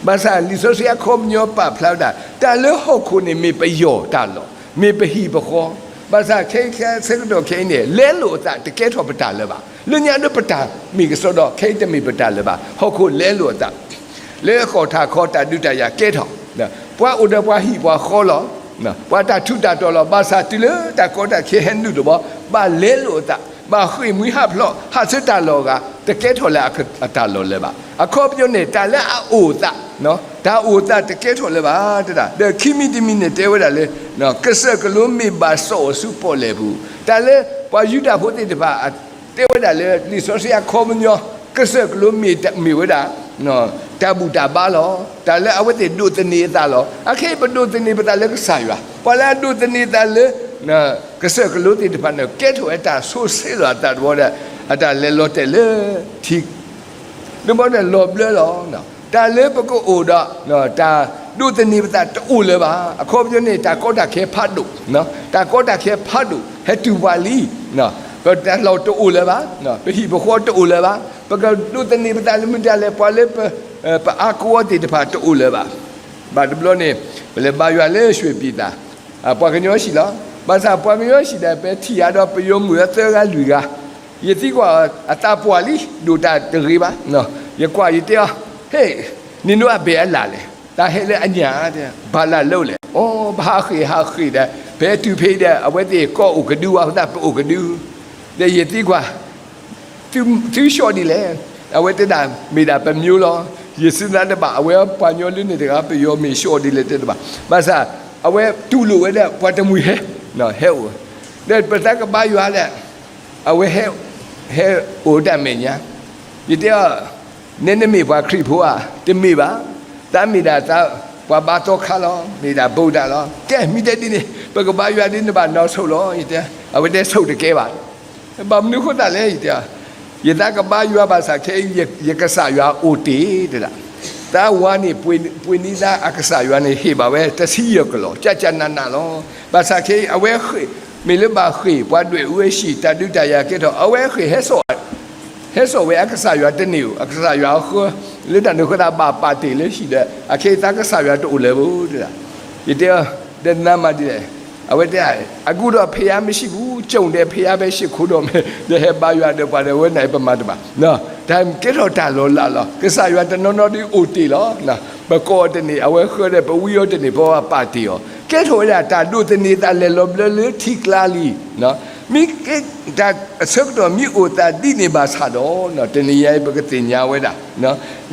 ဘၣ်ဆၣ်လံာ်စီဆှံအခီပညီပာ်ဖျါဝဲဒၣ် တၢ်လၢဟီၣ်ခိၣ်န့ၣ်မ့ၢ်ပယီၢ်တၢ်လီၢ်, မ့ၢ်ပဟံၣ်ပဃီ ဘၣ်ဆၣ်ခဲအံၤခဲဆၢကတီၢ်ခဲအံၤန့ၣ် လဲလိာ်အသးတကဲထီၣ်ပတၢ်လၢၤဘၣ်. လၢညါဒၣ်ပတၢ်မ့ၢ်ကစီဒီ ခဲအံၤတမ့ၢ်ပတၢ်လၢၤဘၣ်. ဟီၣ်ခိၣ်လဲလိာ်အသး လၢအဃိာ်ထၢၣ်ခီတၢ်ဒုးတၢ်ယၤကဲထီၣ်, ပှၤအိၣ်ဒီးပှၤဟံၣ်ပှၤဃီလီၤ. ပှၤတၢ်ထူးတၢ်တီၤလီၤ. ဘၣ်ဆၣ်တုၤလၢတၢ်ကီတၢ်ခဲဟဲနုာ်တဘျီ, ဘၣ်လဲလိာ်အသး, ဘၣ်ဃ့ၢ်မှံဟးဖျိး ဟးဆၢတၢ်လီၢ်အဂၤ တကဲထီၣ်လၢအတၢ်လီၢ်လၢၤဘၣ်. အခီပညီန့ၣ် တၢ်လၢအအိၣ်အသး, တၢ်အိၣ်အသးတကဲထီၣ်လၢၤဘၣ်တဒၣ်. ဒီးခံမံၤတမံၤန့ၣ်တဲဝဲဒၣ်လၢ ကစၢၢ်ကလိမ့ၢ်ဘၣ်စီၣ်အီၤဆူပီၣ်လဲၣ်ပူၤ, တၢ်လၢပှၤယူဒၤဖိသ့ၣ်တဖၣ် တဲဝဲဒၣ်လၢလံာ်စီဆှံအခီပညီ, ကစၢၢ်ကလိမ့ၢ်ဝဲဒၣ် တၢ်ဘူၣ်တၢ်ဘါလီၤ. တၢ်လၢအဝဲသ့ၣ်ဒိးသန့ၤအသးလီၤ. အခဲအံၤပဒိးသန့ၤပသးလၢကစၢ်ယွၤ, ပှၤလၢအဒိးသန့ၤသးလၢ ကစၢၢ်ကလိသ့ၣ်တဖၣ်န့ၣ် ကဲထီၣ်ဝဲတၢ်ဆိးဆ့လီၤအသးတဘျီဒီး အတၢ်လဲၤလီၤတဲာ်လၢထံ တဘျီန့ၣ်လီၤဘျၢလီၤ. တၢ်လၢပကအိၣ်ဒီး တၢ်ဒိးသန့ၤပသးတအိၣ်လၢၤဘၣ်. အခီပညီန့ၣ် တၢ်ကီတၢ်ခဲဖးဒိၣ်, တၢ်ကီတၢ်ခဲဖးဒိၣ် ဟဲတုၤပှၤလံ. ပတၢ်လီၢ်တအိၣ်လၢၤဘၣ်, ပဟံၣ်ပဃီတအိၣ်လၢၤဘၣ်, ပကဒိးသန့ၤပသးလၢမတၤလဲၣ်, ပှၤလၢ ပအါကဝီၤသ့ၣ်တဖၣ်တအိၣ်လၢၤဘၣ်. ဘၣ်တဘျီန့ၣ် ပလဲၤဘါယွၤလၢရွှ့ၣ်ပံၤသၣ်, ပှၤကညီဟံၣ်လီၤ. ဘၣ်ဆၣ်ပှၤကညီဟံၣ်ဒီး ပထံၣ်ယၤဒီးပယီၤမုၣ်အသၢဂၤလွံၢ်ဂၤ, ယသံကွၢ်အသးပှၢ်လံ, ဒိၣ်တၢ်တဂ့ၤဘၣ်. ယကွၢ်ယတဲအီၤ, ဟ့ၣ်, န့ၣ်နအိၣ်အဘဲအလၣ်လဲၣ်, တၢ်ဟဲလၢအညၣ်, ဘၣ်လၢ်လၢလဲၣ်. အိ ပဟးဃ့ၢ်ဟးဃ့ၢ်ဒီး ဖဲတုၤဖဲအံၤဒီး အဝဲသ့ၣ်ကီၢ်အိၣ်ကဒုဝဲအဃိသတး ပအိၣ်ကဒု. ဒီးယသံကွၢ် သု, သုဆှီဒ်လဲၣ်. အဝဲတဲဒၣ် မ့ၢ်ဒၣ်ပမျိုးလီၤ. ယစူၢ်နာ်တဘၣ် အဝဲပှၤကညီလၢန့ၣ်တဂၤ ပယီၤမ့ၢ်ဆှီဒ်လဲၣ်တဲတဘၣ်. ဘၣ်ဆၣ် အဝဲတူၢ်လိာ်ဝဲဒၣ်ပှၤတမှံၤဟဲ, ဟဲအိၣ်, ဒီးပသးကဘါယွၤဒီး အဝဲ ဟဲအိၣ်တၢ်မဲာ်ညါ. ယတဲအီၤ, နဲနမ့ၢ်ပှၤခရံာ်ဖိဧါ. တမ့ၢ်ဘၣ်, သးမ့ၢ်ဒၣ်သး ပှၤဘါသီခါလီၤ, မ့ၢ်ဒၣ်ဘူးဒၣ်လီၤ. ကဲ မ့ၢ်တဲဒ်န့ၣ် ပကဘါယွၤဒ်န့ၣ်ဘၣ်နီၢ်ဆိးလီၤ. ယတဲ, အဝဲတဲဆိးတကဲဘၣ်. ဘၣ်မနုၤအဃိသတးလဲၣ် ယတဲ, ယသးကဘါယွၤဘၣ်ဆၣ်ခဲအံၤ ယကစၢ်ယွၤအိၣ်တ့ၢ်တဒၣ်. သးဝၤန့ၣ် ပှ့ၤနံၤသးအကစၢ်ယွၤန့ၣ် ဟ့ၣ်ဘၣ်ဝဲတဆံယဲၢ်ကလီၢ် ကၠၢ်ကၠၢ်နးနးလီၤ. ဘၣ်ဆၣ်ခဲအံၤ အဝဲဃ့ၢ်, မ့ၢ်လၢဘၣ်ဃ့ၢ် ပှၤဒွဲၣ်အူဝဲဟံၣ် တၢ်ဒုးတၢ်ယၤကဲထီၣ် အဝဲဃ့ၢ်ဟဲစိာ် ဟဲစိာ်ဝဲအကစၢ်ယွၤတန့ၢ်ဧိၤ, အကစၢ်ယွၤအဃၢ, လၢတၢ်န့ၣ်အဃိသတးဘၣ်ပာ်တ့ၢ်လၢဟံၣ်ဒီး အခဲအံၤသးကစၢ်ယွၤတအိၣ်လၢၤဘၣ်တဒၣ်. ယတဲအီၤ, ဒီးနၤမၤဒ်လဲၣ်. အဝဲတဲ, အကူဒီးဖယါမ့ၢ်ဆံးပူၤ ကၠိၣ်ဒဲးဖယါဖဲဆံးခိၣ်ဒီးမ့ၢ် ဒီးဟဲဘါယွၤဒီးပှၤဒီးဝဲန့ၣ်ပမၤတဘၣ်. တၢ်ကဲထီၣ်တၢ်လီၤလးလီၤ. ကစၢ်ယွၤတနီၤနီၤဒ်အိၣ်တ့ၢ်လီၤ. ပကိးအီၤတန့ၢ် အဝဲဃၢဒီးပဝံအီၤတန့ၢ် ပဝဲပာ်တ့ၢ်အီၤ ကဲထီၣ်ဝဲဒၣ်တၢ်ဒိးသန့ၤသးလဲၤလီၤဘျၢလၢထံကျါလံ. မ့ၢ်ကဲတၢ်အဆၢကတီၢ်မ့ၢ်အိၣ်သးဒ်န့ၣ်ဘၣ်ဆၣ်ဒီး တနံၤညါအံၤပကသ့ၣ်ညါဝဲဒၣ်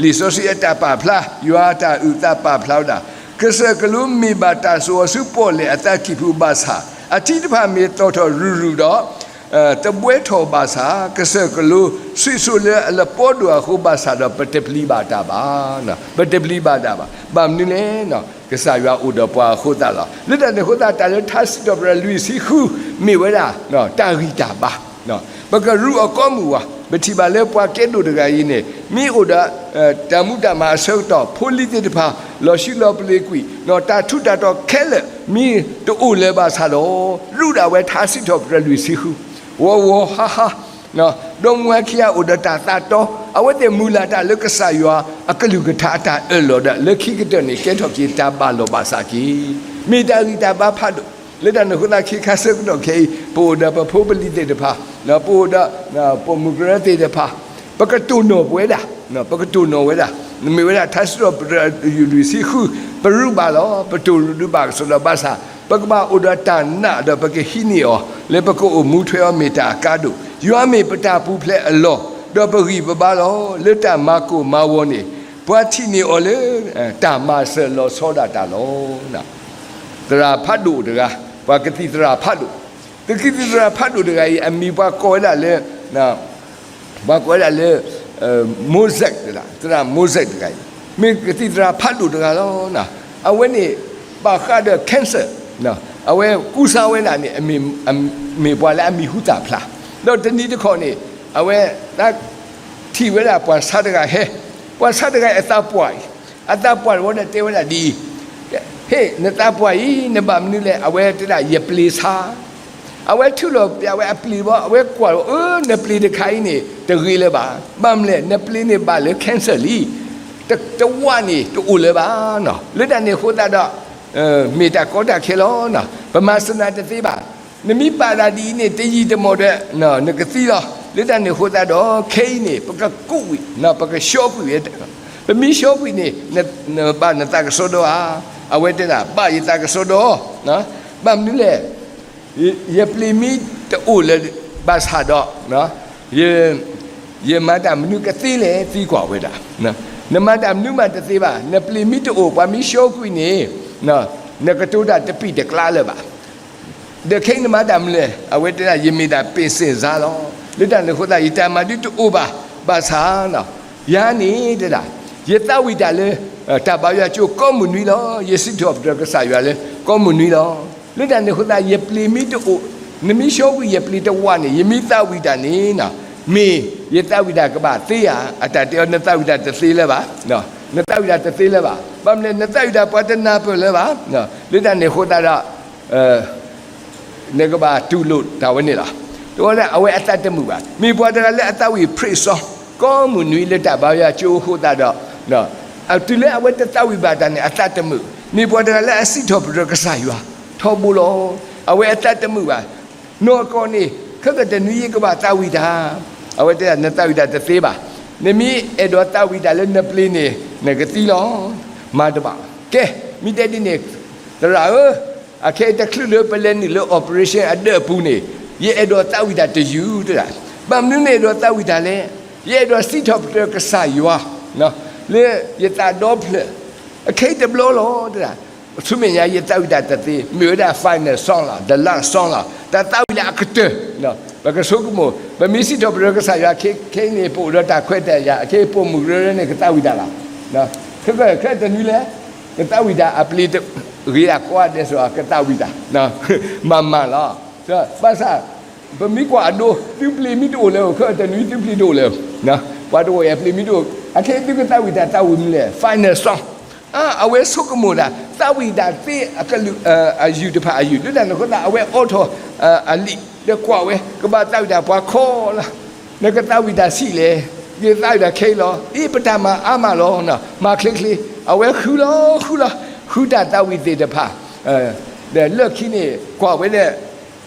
လံာ်စီဆှံအတၢ်ပာ်ဖျါ ယွၤအတၢ်အုၣ်သးပာ်ဖျါဝဲဒၣ် ကစၢၢ်ကလိမ့ၢ်ဘၣ်တၢ်စိာ်အီၤဆူပီၣ်လဲၣ်အသးကံၢ်ပူၤဘၣ်ဆၣ် အထံတဖၣ်မ့ၢ်သီၣ်ထီၣ်ရုၢ်ရုၢ်ဒီး တဘှဲထီၣ်ဘၣ်ဆၣ် ကစၢၢ်ကလိဆံးစိလၢအလပီဒိၣ်အဃိဘၣ်ဆၣ်ဒီး ပတပျံၤဘၣ်တၢ်ဘၣ်. ပတပျံၤဘၣ်တၢ်ဘၣ်. ဘၣ်မနုၤလဲၣ်. ကစၢ်ယွၤအိၣ်ဒီးပှၤအဃိသတးလီၤ. လၢတၢ်န့ၣ်အဃိသတး တၢ်လၢထါစံးထီၣ်ပတြၢၤလွံၢ်ဆံဃု မ့ၢ်ဝဲဒၣ် တၢ်ဂံၢ်တၢ်ဘါ ပကရူးအီၤကိးမုၢ်ဝဲ, ပထံၣ်ဘၣ်လၢပှၤကဲဒိၣ်တဂၤအံၤန့ၣ် မ့ၢ်အိၣ်ဒီး တၢ်မူတၢ်မၤအဆၢကတီၢ် ဖိလံၤသ့ၣ်တဖၣ် လီၤဆံးလီၤပလ့ၤကွံာ် တၢ်ထူးတၢ်တီၤခဲလၢာ် မ့ၢ်တအိၣ်လၢၤဘၣ်ဆၣ်ဒီး ရူးဒၣ်ဝဲထါစံးထီၣ်ပတြၢၤလွံၢ်ဆံဃု ဝီဝီဟါဟါ ဒီမါဝၤခံဂၤအိၣ်ဒီးတၢ်သးတီ အဝဲသ့ၣ်မုၢ်လၢ်တၢ်လၢကစၢ်ယွၤအကလုၢ်ကထါအတၢ်အၢၣ်လီၤဒီး လၢခံကတၢၢ်န့ၣ် ကဲထီၣ်က့ၤတၢ်ဘၣ်လီၢ်ဘၣ်စးက့ၤ မ့ၢ်တၢ်ဂံၢ်တၢ်ဘါဖးဒိၣ်. လၢတၢ်န့ၣ်အဃိသတး ခဲခါဆၢကတီၢ်ခဲအံၤ ပအိၣ်ဒီးပဖိပလံၤသ့ၣ်တဖၣ်, ပအိၣ်ဒီး ပိာ်မုၣ်ကရၢသ့ၣ်တဖၣ်, ပကတိၢ်နီၣ်ပဝဲဒၣ်, ပကတိၢ်နီၣ်ဝဲဒၣ်, မ့ၢ်ဝဲဒၣ်ထါစံးထီၣ်ပတြၢၤလွံၢ်ဆံဃု ပရူးဘၣ်လီၤ, ပတိၢ်ရူးဘၣ်ကစီဒီဘၣ်ဆၣ် ပကဘၣ်အိၣ်ဒီးတၢ်နာ်ဒီးပကဟံးန့ၢ်အီၤ လၢပကအိၣ်မူထွဲအီၤမ့ၢ်တၢ်အကါဒိၣ်, ယွၤမ့ၢ်ပတၢ်ပူၤဖျဲးအလီၢ်, ဒီးပဂံၢ်ပဘါလီၤ. လၢတၢ်မၤကိၢ်မၤဂီၤန့ၣ် ပှၤထံၣ်န့ၢ်အီၤလၢ တၢ်မၤစၢၤလီၤဆီဒၣ်တၢ်လီၤ. သရၣ်ဖးဒိၣ်တဂၤ, ပှၤကသံၣ်သရၣ်ဖးဒိၣ်, ကသံၣ်သရၣ်ဖးဒိၣ်တဂၤအံၤ အမံၤပှၤကိးဝဲဒၣ်လၢ ပှၤကိးဝဲဒၣ်လၢ Mosaic သရၣ် Mosaic တဂၤအံၤ မ့ၢ်ကသံၣ်သရၣ်ဖးဒိၣ်တဂၤလီၤ. အဝဲန့ၣ် ဘၣ်ဃးဒီး cancer အဝဲကူစါဝဲဒၣ်န့ၣ် မ့ၢ်ပှၤလၢအမံၤဟူသၣ်ဖျါ, ဒီးတနံၤတခီန့ၣ် အဝဲ ထံၣ်ဝဲဒၣ်ပှၤဆါတဂၤဟဲ, ပှၤဆါတဂၤအံၤအသးပှၢ်အံၤ, အသးပှၢ်တဝီဒီးတဲဝဲဒၣ်ဒ်အံၤ, ဟ့ၣ် နသးပှၢ်အံၤ နဘၣ်မနုၤလဲၣ်, အဝဲတဲဒၣ်ယပျ့ၤဆါ အဝဲထုးလီၤပျးဝဲအပျ့ၤဘီ အဝဲကွၢ်လီၤ အၢ နပျ့ၤတခါအံၤန့ၣ် တဂ့ၤလၢၤဘၣ်. ဘၣ်မနုၤလဲၣ် နပျ့ၤန့ၣ်ဘၣ်လၢ cancer လံ. တဝၣ်န့ၣ်တအိၣ်လၢၤဘၣ်. လၢတၢ်န့ၣ်အဃိသတးဒီး မ့ၢ်တၢ်ကီတၢ်ခဲလီၤ. ပမၤစၢၤနၤတသ့ဘၣ်. နမ့ၢ်ပာ်သးဒ်အံၤန့ၣ် တယံာ်တမီၢ်ဒီး နကသံလီၤ. လၢတၢ်န့ၣ်အဃိသတးဒီး ခဲအံၤန့ၣ် ပကကူးဝံၤ, ပကဆှီကွံာ်ဝဲ, ပမ့ၢ်ဆှီကွံာ်န့ၣ် နဘၣ်နသးကစီဒီဧါ. အဝဲတဲဒၣ် ဘၣ်ယသးကစီဒီ, ဘၣ်မနုၤလဲၣ်, ယပျ့ၤမ့ၢ်တအိၣ်လၢၤဘၣ်ဆၣ်ဒီး ယမၤတၢ်မနုၤကသ့လဲၣ် သံကွၢ်ဝဲဒၣ်. နမၤတၢ်မနုၤမးတသ့ဘၣ်, နပျ့ၤမ့ၢ်တအိၣ် ပှၤမ့ၢ်ဆှီကွံာ်န့ၣ် နကတိၤတၢ်တပံာ်တကျါလၢၤဘၣ်. ဒီးခဲအံၤနမၤတၢ်မနုၤလဲၣ်, အဝဲတဲဒၣ် ယမ့ၢ်ဒၣ်ပ့ၢ်စ့ၣ်စါလီၤ. လၢတၢ်န့ၣ်အဃိသတး ယတၢ်မၤဒုတအိၣ်ဘၣ်, ဘၣ်ဆၣ် ယၤန့ၣ်တဲဒၣ် ယသးဝံၣ်တၢ်လၢ တၢ်ဘါယွၤကၠိကိးမုၢ်နွံလီၤ. ယစံးထီၣ်ပတြၢၤကစၢ်ယွၤလၢကိးမုၢ်နွံလီၤ. လၢတၢ်န့ၣ်အဃိသတး ယပျ့ၤမ့ၢ်တအိၣ်, နမ့ၢ်ဆှီကွံာ်ယပျ့ၤတဝးန့ၣ် ယမ့ၢ်သးဝံၣ်တၢ်န့ၣ် မ့ၢ်ယသးဝံၣ်တၢ်ကဘၣ်သ့ဧါ. အတၢ်တဲအီၤ နသးဝံၣ်တၢ်တသ့လၢၤဘၣ်, နသးဝံၣ်တၢ်တသ့လၢၤဘၣ်. ဘၣ်မနုၤလဲၣ်, နသးဝံၣ်တၢ်ပှၤတနၢ်ပၢၢ်လၢၤဘၣ်. လၢတၢ်န့ၣ်အဃိသတးဒီး နကဘၣ်တူၢ်လိာ်တၢ်ဝဲန့ၣ်လီၤ. တဝဲဒၣ် အဝဲအသးတမုာ်ဘၣ်. မ့ၢ်ပှၤတဂၤလၢအသးဝံၣ် praise song ကိးမုၢ်နွံလၢတၢ်ဘါယွၤကၠိအဃိသတးဒီး တုၤလၢအဝဲတသးဝံၣ်ဘၣ်တၢ်န့ၣ် အသးတမုာ်. မ့ၢ်ပှၤတဂၤလၢအစံးထီၣ်ပတြၢၤကစၢ်ယွၤထီဘိလီၤ. အဝဲအသးတမုာ်ဘၣ်. နီၢ်ကီၢ်န့ၣ် ခဲကတနွံယကဘၣ်သးဝံၣ်တၢ်. အဝဲတဲဒၣ် နသးဝံၣ်တၢ်တသ့ဘၣ်. နမ့ၢ်အဲၣ်ဒိးသးဝံၣ်တၢ်လၢနပျ့ၤန့ၣ် နကသံလီၤ. မၤတဘၣ်. ကဲ, မ့ၢ်တဲဒ်န့ၣ် သရၣ်ဧၢ, အခဲအံၤတချုးလၢပလဲၤနုာ်လၢ operation အဒၢးအပူၤန့ၣ် ယအဲၣ်ဒိးသးဝံၣ်တၢ်တယုၢ်တဒၣ်. ဘၣ်မနုၤနအဲၣ်ဒိးသးဝံၣ်တၢ်လဲၣ်. ယအဲၣ်ဒိးစံးထီၣ်ပတြၢၤကစၢ်ယွၤ လၢယသးဒီဖျၢၣ် အခဲအံၤတဘျီလီၤတဒၣ်. ဆူမဲာ်ညါယသးဝံၣ်တၢ်တသ့, မ့ၢ်ဝဲဒၣ် final song လီၤ, the last song လီၤ, တၢ်သးဝံၣ်လၢအကတၢၢ်. ပကဆိကမိၣ် ပမ့ၢ်စံးထီၣ်ပတြၢၤကစၢ်ယွၤ ခဲအံၤန့ၣ် ပအိၣ်ဒီးတၢ်ခွဲးတၢ်ယာ် အခဲအံၤပိာ်မုၣ်ရၢရၢန့ၣ် ကသးဝံၣ်တၢ်လီၤ. ခဲကတနွံလဲၣ်, ကသးဝံၣ်တၢ်အပျ့ၤဂ့ၤဒၣ်ကိးဂၤဒဲး ကသးဝံၣ်တၢ် မၤမၤလီၤ. ဘၣ်ဆၣ် ပမ့ၢ်ကွၢ်အဒိ သုပျ့ၤမ့ၢ်တအိၣ်လၢၤ ခဲကတနွံသုပျ့ၤတအိၣ်လၢၤ. ပှၤတအိၣ်အပျ့ၤမ့ၢ်တအိၣ် အခဲအံၤသုကသးဝံၣ်တၢ်သးဝံၣ်မနုၤလဲၣ်, final song. အဝဲဆိကမိၣ်ဒၣ် သးဝံၣ်တၢ်သ့အကလုာ် အယုၢ်တဖၣ်အယုၢ် ဒ်တၢ်န့ၣ်အဃိသတး အဝဲအိးထီၣ်အလံာ် ဒီးကွၢ်ဝဲ ကဘၣ်သးဝံၣ်တၢ်ပှၤခီလီၤ. နကသးဝံၣ်တၢ်ဆံးလဲၣ်, ယသးဝံၣ်တၢ်ခဲအံၤလီၤ, အ့ ပတၢ်မၤအါမးလီၤ, မၤချ့ချ့. အဝဲဃုလီၤ ဃုလီၤ, ဃုတၢ်သးဝံၣ်သ့ၣ်တဖၣ် ဒီးလၢခံန့ၣ် ကွၢ်ဝဲဒီး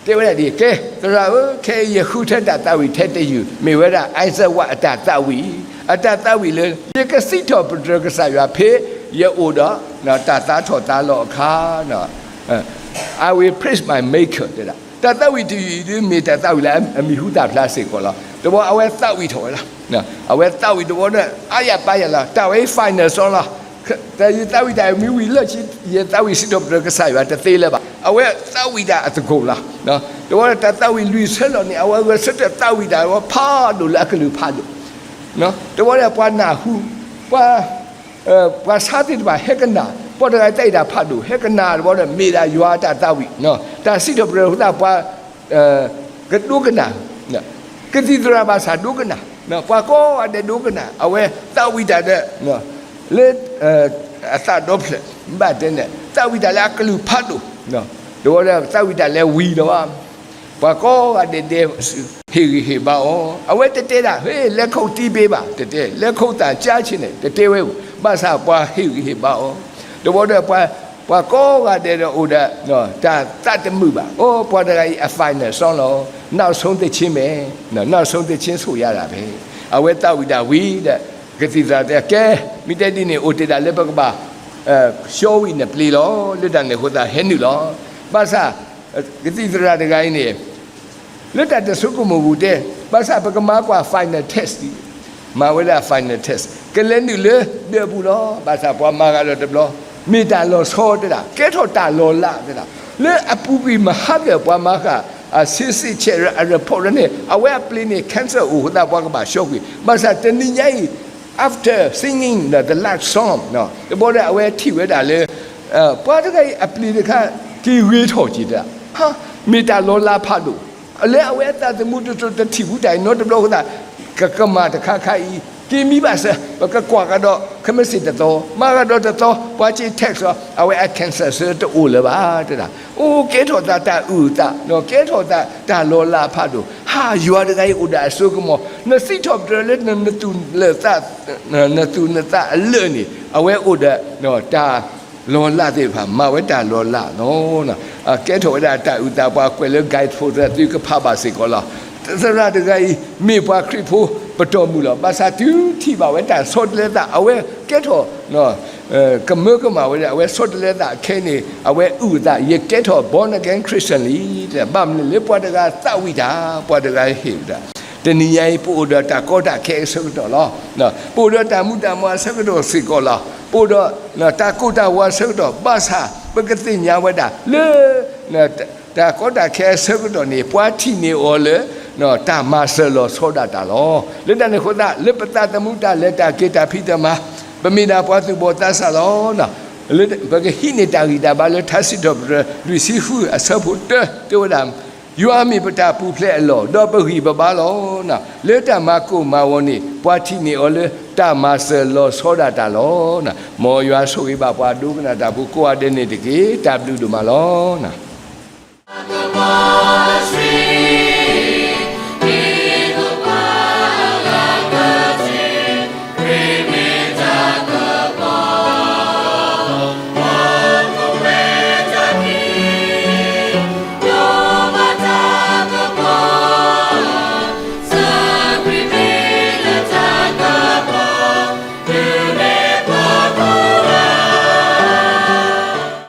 တဲဝဲဒၣ်ဒ်အံၤ, ကဲ, သရၣ်ဧၢ, ခဲအံၤယဃုထၢတၢ်သးဝံၣ်ထဲတယုၢ် မ့ၢ်ဝဲဒၣ် Isaac Watts အတၢ်သးဝံၣ်, အတၢ်သးဝံၣ်လၢ ယကစံးထီၣ်ပတြၢၤကစၢ်ယွၤဖဲ ယအိၣ်ဒီး တၢ်သါထီၣ်သါလီၤအခါ I will praise my Maker တဲဒၣ်. တၢ်သးဝံၣ်တယုၢ်အံၤဒ်မ့ၢ်တၢ်သးဝံၣ်လၢအမံၤဟူသၣ်ဖျါစ့ၢ်ကီးလီၤ. တဘျီအဝဲသးဝံၣ်ထီၣ်ဝဲလီၤ. အဝဲသးဝံၣ်တဘျီဒီး အါယၤပါယၤလီၤ. တၢ်ဝဲအံၤ final song လီၤ. တၢ်ယသးဝံၣ်တၢ်မ့ၢ်ဝံၤလၢခံ ယသးဝံၣ်စံးထီၣ်ပတြၢၤကစၢ်ယွၤတသ့လၢၤဘၣ်. အဝဲသးဝံၣ်တၢ်အသကိးလီၤ. တဘျီဒီးတၢ်သးဝံၣ်လွံၢ်ဆၢလီၤန့ၣ် အဝဲဂဲၤဆၢထၢၣ်သးဝံၣ်တၢ်ဝဲဖးဒိၣ်လၢအကလုၢ်ဖးဒိၣ်. တဘျီဒီးပှၤနၢ်ဟူ ပှၤ ပှၤဆါသ့ၣ်တဖၣ်ဟဲကနၣ်, ပှၤတဂၤအံၤသးဝံၣ်တၢ်ဖးဒိၣ် ဟဲကနၣ်တဘျီဒီး မ့ၢ်ဒၣ်ယွၤအတၢ်သးဝံၣ်, တၢ်စံးထီၣ်ပတြၢၤအဃိသတး ပှၤ ကဒိကနၣ်, ကသံၣ်သရၣ်ဘၣ်ဆၣ်ဒိကနၣ်, ပှၤကိးဂၤဒဲးဒိကနၣ်, အဝဲသးဝံၣ်တၢ်ဒီး လၢ အသးဒီဖျၢၣ် ဘၣ်တဲန့ၣ် သးဝံၣ်တၢ်လၢအကလုၢ်ဖးဒိၣ်, တဘျီဒီးသးဝံၣ်တၢ်လၢဝံၤလီၤဘၣ်. ပှၤကိးဂၤဒဲးဒဲး ဟ့ၣ်ဂံၢ်ဟ့ၣ်ဘါအီၤ, အဝဲတတဲဒၣ် ဟ့ၣ် လဲၤခိၣ်တံဘ့ဘၣ် တတဲ, လဲၤခိၣ်သၣ်ကၠါဆ့န့ၣ် တတဲဝဲ, ဘၣ်ဆၣ်ပှၤဟ့ၣ်ဂံၢ်ဟ့ၣ်ဘါအီၤ, တဘျီဒီး ပှၤကိးဂၤဒဲးဒီးအိၣ်ဒီး တၢ်သးတမုာ်ဘၣ်. အိ ပှၤတဂၤအံၤ အ final song လီၤ, နောက်ဆုံးသီချင်း မ့ၢ် နောက်ဆုံးသီချင်း ဆိုရတာပဲ. အဝဲသးဝံၣ်တၢ်ဝံၤဒီး ကသံၣ်သရၣ်တဲ ကဲ, မ့ၢ်တဲဒ်န့ၣ် အိၣ်တ့ၢ်ဒၣ်လၢပကဘၣ် ဆှီဝံၣ်နပျ့ၤလီၤ. လၢတၢ်န့ၣ်အဃိသတးဟဲနုာ်လီၤ. ဘၣ်ဆၣ် ကသံၣ်သရၣ်တဂၤအံၤန့ၣ် လၢတၢ်တဆိကမိၣ်ပူၤတဲ, ဘၣ်ဆၣ်ပကမၤကွၢ် final test ဒံး, မၤဝဲဒၣ် final test ကလဲၤနုာ်လၢဒၢးပူၤလီၤ. ဘၣ်ဆၣ်ပှၤမၤဂၤဒီးတဘျီ, မ့ၢ်တၢ်လီၤဆီတဲဒၣ်, ကဲထီၣ်တၢ်လီၤလးတဲဒၣ်, လၢအပူၤကွံာ်မဟါကၢၢ်ပှၤမၤဃာ် အဆ့ဆ့ဆဲးရၢ အ report လၢန့ၣ် အဝဲအပျ့ၤန့ၣ် cancer အိၣ်အဃိသတး ပှၤကဘၣ်ဆှီကွံာ်. ဘၣ်ဆၣ်တနံၤညါအံၤ after singing the last song တဘျီဒီး အဝဲထံၣ်ဝဲဒၣ်လၢ ပှၤတဂၤအံၤအပျ့ၤတခါ က့ၤဂ့ၤထီၣ်က့ၤတဒၣ်, မ့ၢ်တၢ်လီၤလးဖးဒိၣ်, လၢအဝဲအသးသမူတတိၤတထံၣ်ဘူးတၢ်အံၤနီတဘျီအဃိသတး, ကကမၣ်တခါခါအံၤ က့ၤမံဘၣ်စၢၤ, ပကကွၢ်ကဒီး ခဲမုၢ်ဆ့ၣ်တသီ, မၤကဒီးတသီ, ပှၤက့ၤ text အီၤ, အဝဲအ cancer စၢၤတအိၣ်လၢၤဘၣ်တဲဒၣ်. အိ ကဲထီၣ်သးတၢ်အုၣ်သး, ကဲထီၣ်သးတၢ်လီၤလးဖးဒိၣ်, ဟး ယွၤတဂၤအံၤအိၣ်ဒီးအစိကမီၤ, နစံးထီၣ်ပတြၢၤလၢနသူၣ်နသးအလၢာ်န့ၣ် အဝဲအိၣ်ဒီးတၢ်လီၤလးသ့ၣ်တဖၣ် မၤဝဲတၢ်လီၤလးလီၤ. ကဲထီၣ်ဝဲဒၣ်တၢ်အုၣ်သးပှၤကွဲးလၢ guidepost သုကဖးဘၣ်စ့ၢ်ကီးလီၤ. သရၣ်တဂၤအံၤ မ့ၢ်ပှၤခရံာ်ဖိပတီၢ်မုၢ်လီၤ. ဘၣ်ဆၣ်တုၤထံၣ်ဘၣ်ဝဲတၢ်ဆီတလဲသး အဝဲကဲထီၣ် ကမၢကမၣ်ဝဲဒၣ် အဝဲဆီတလဲသးခဲအံၤန့ၣ် အဝဲအုၣ်အသး ယကဲထီၣ် born again Christian လံ. ဘၣ်မနုၤလၢပှၤတဂၤသးဝံၣ်တၢ်, ပှၤတဂၤဟ့ၣ်ဝဲဒၣ်. တနံၤညါအံၤ ပအိၣ်ဒီးတၢ်ကီတၢ်ခဲအဆၢကတီၢ်လီၤ. ပအိၣ်ဒီးတၢ်မူတၢ်မီၤအဆၢကတီၢ်စ့ၢ်ကီးလီၤ. ပအိၣ်ဒီးတၢ်ကိၢ်တၢ်ဂီၤအဆၢကတီၢ် ဘၣ်ဆၣ် ပကသ့ၣ်ညါဝဲဒၣ်လၢ တၢ်ကီတၢ်ခဲအဆၢကတီၢ်န့ၣ် ပှၤထံၣ်န့ၢ်အီၤလၢ တၢ်မၤစၢၤလီၤဆီဒၣ်တၢ်လီၤ. လၢတၢ်န့ၣ်အဃိသတး လၢပသးသမူတၢ်လဲၤတၢ်က့ၤတၢ်ဖံးတၢ်မၤ ပမ့ၢ်ဒၣ်ပှၤသူၣ်ဘီၣ်သးစၢ်လီၤ. ပကဟံးန့ၢ်တၢ်ဂံၢ်တၢ်ဘါလၢထါစံးထီၣ်ပတြၢၤ လွံၢ်ဆံဃုအဆၢဖိတၢ တဲဝဲဒၣ်, ယွၤမ့ၢ်ပတၢ်ပူၤဖျဲးအလီၢ် ဒီးပဂံၢ်ပဘါလီၤ. လၢတၢ်မၤကိၢ်မၤဂီၤန့ၣ် ပှၤထံၣ်န့ၢ်အီၤလၢတၢ်မၤစၢၤလီၤဆီဒၣ်တၢ်လီၤ. မ်ယွၤဆိၣ်ဂ့ၤဘၣ်ပှၤဒိကနၣ်တၢ်ဖိကိးဂၤဒဲးန့ၣ်တက့ၢ်. တၢ်ဘျုးဒိၣ်မးလီၤ.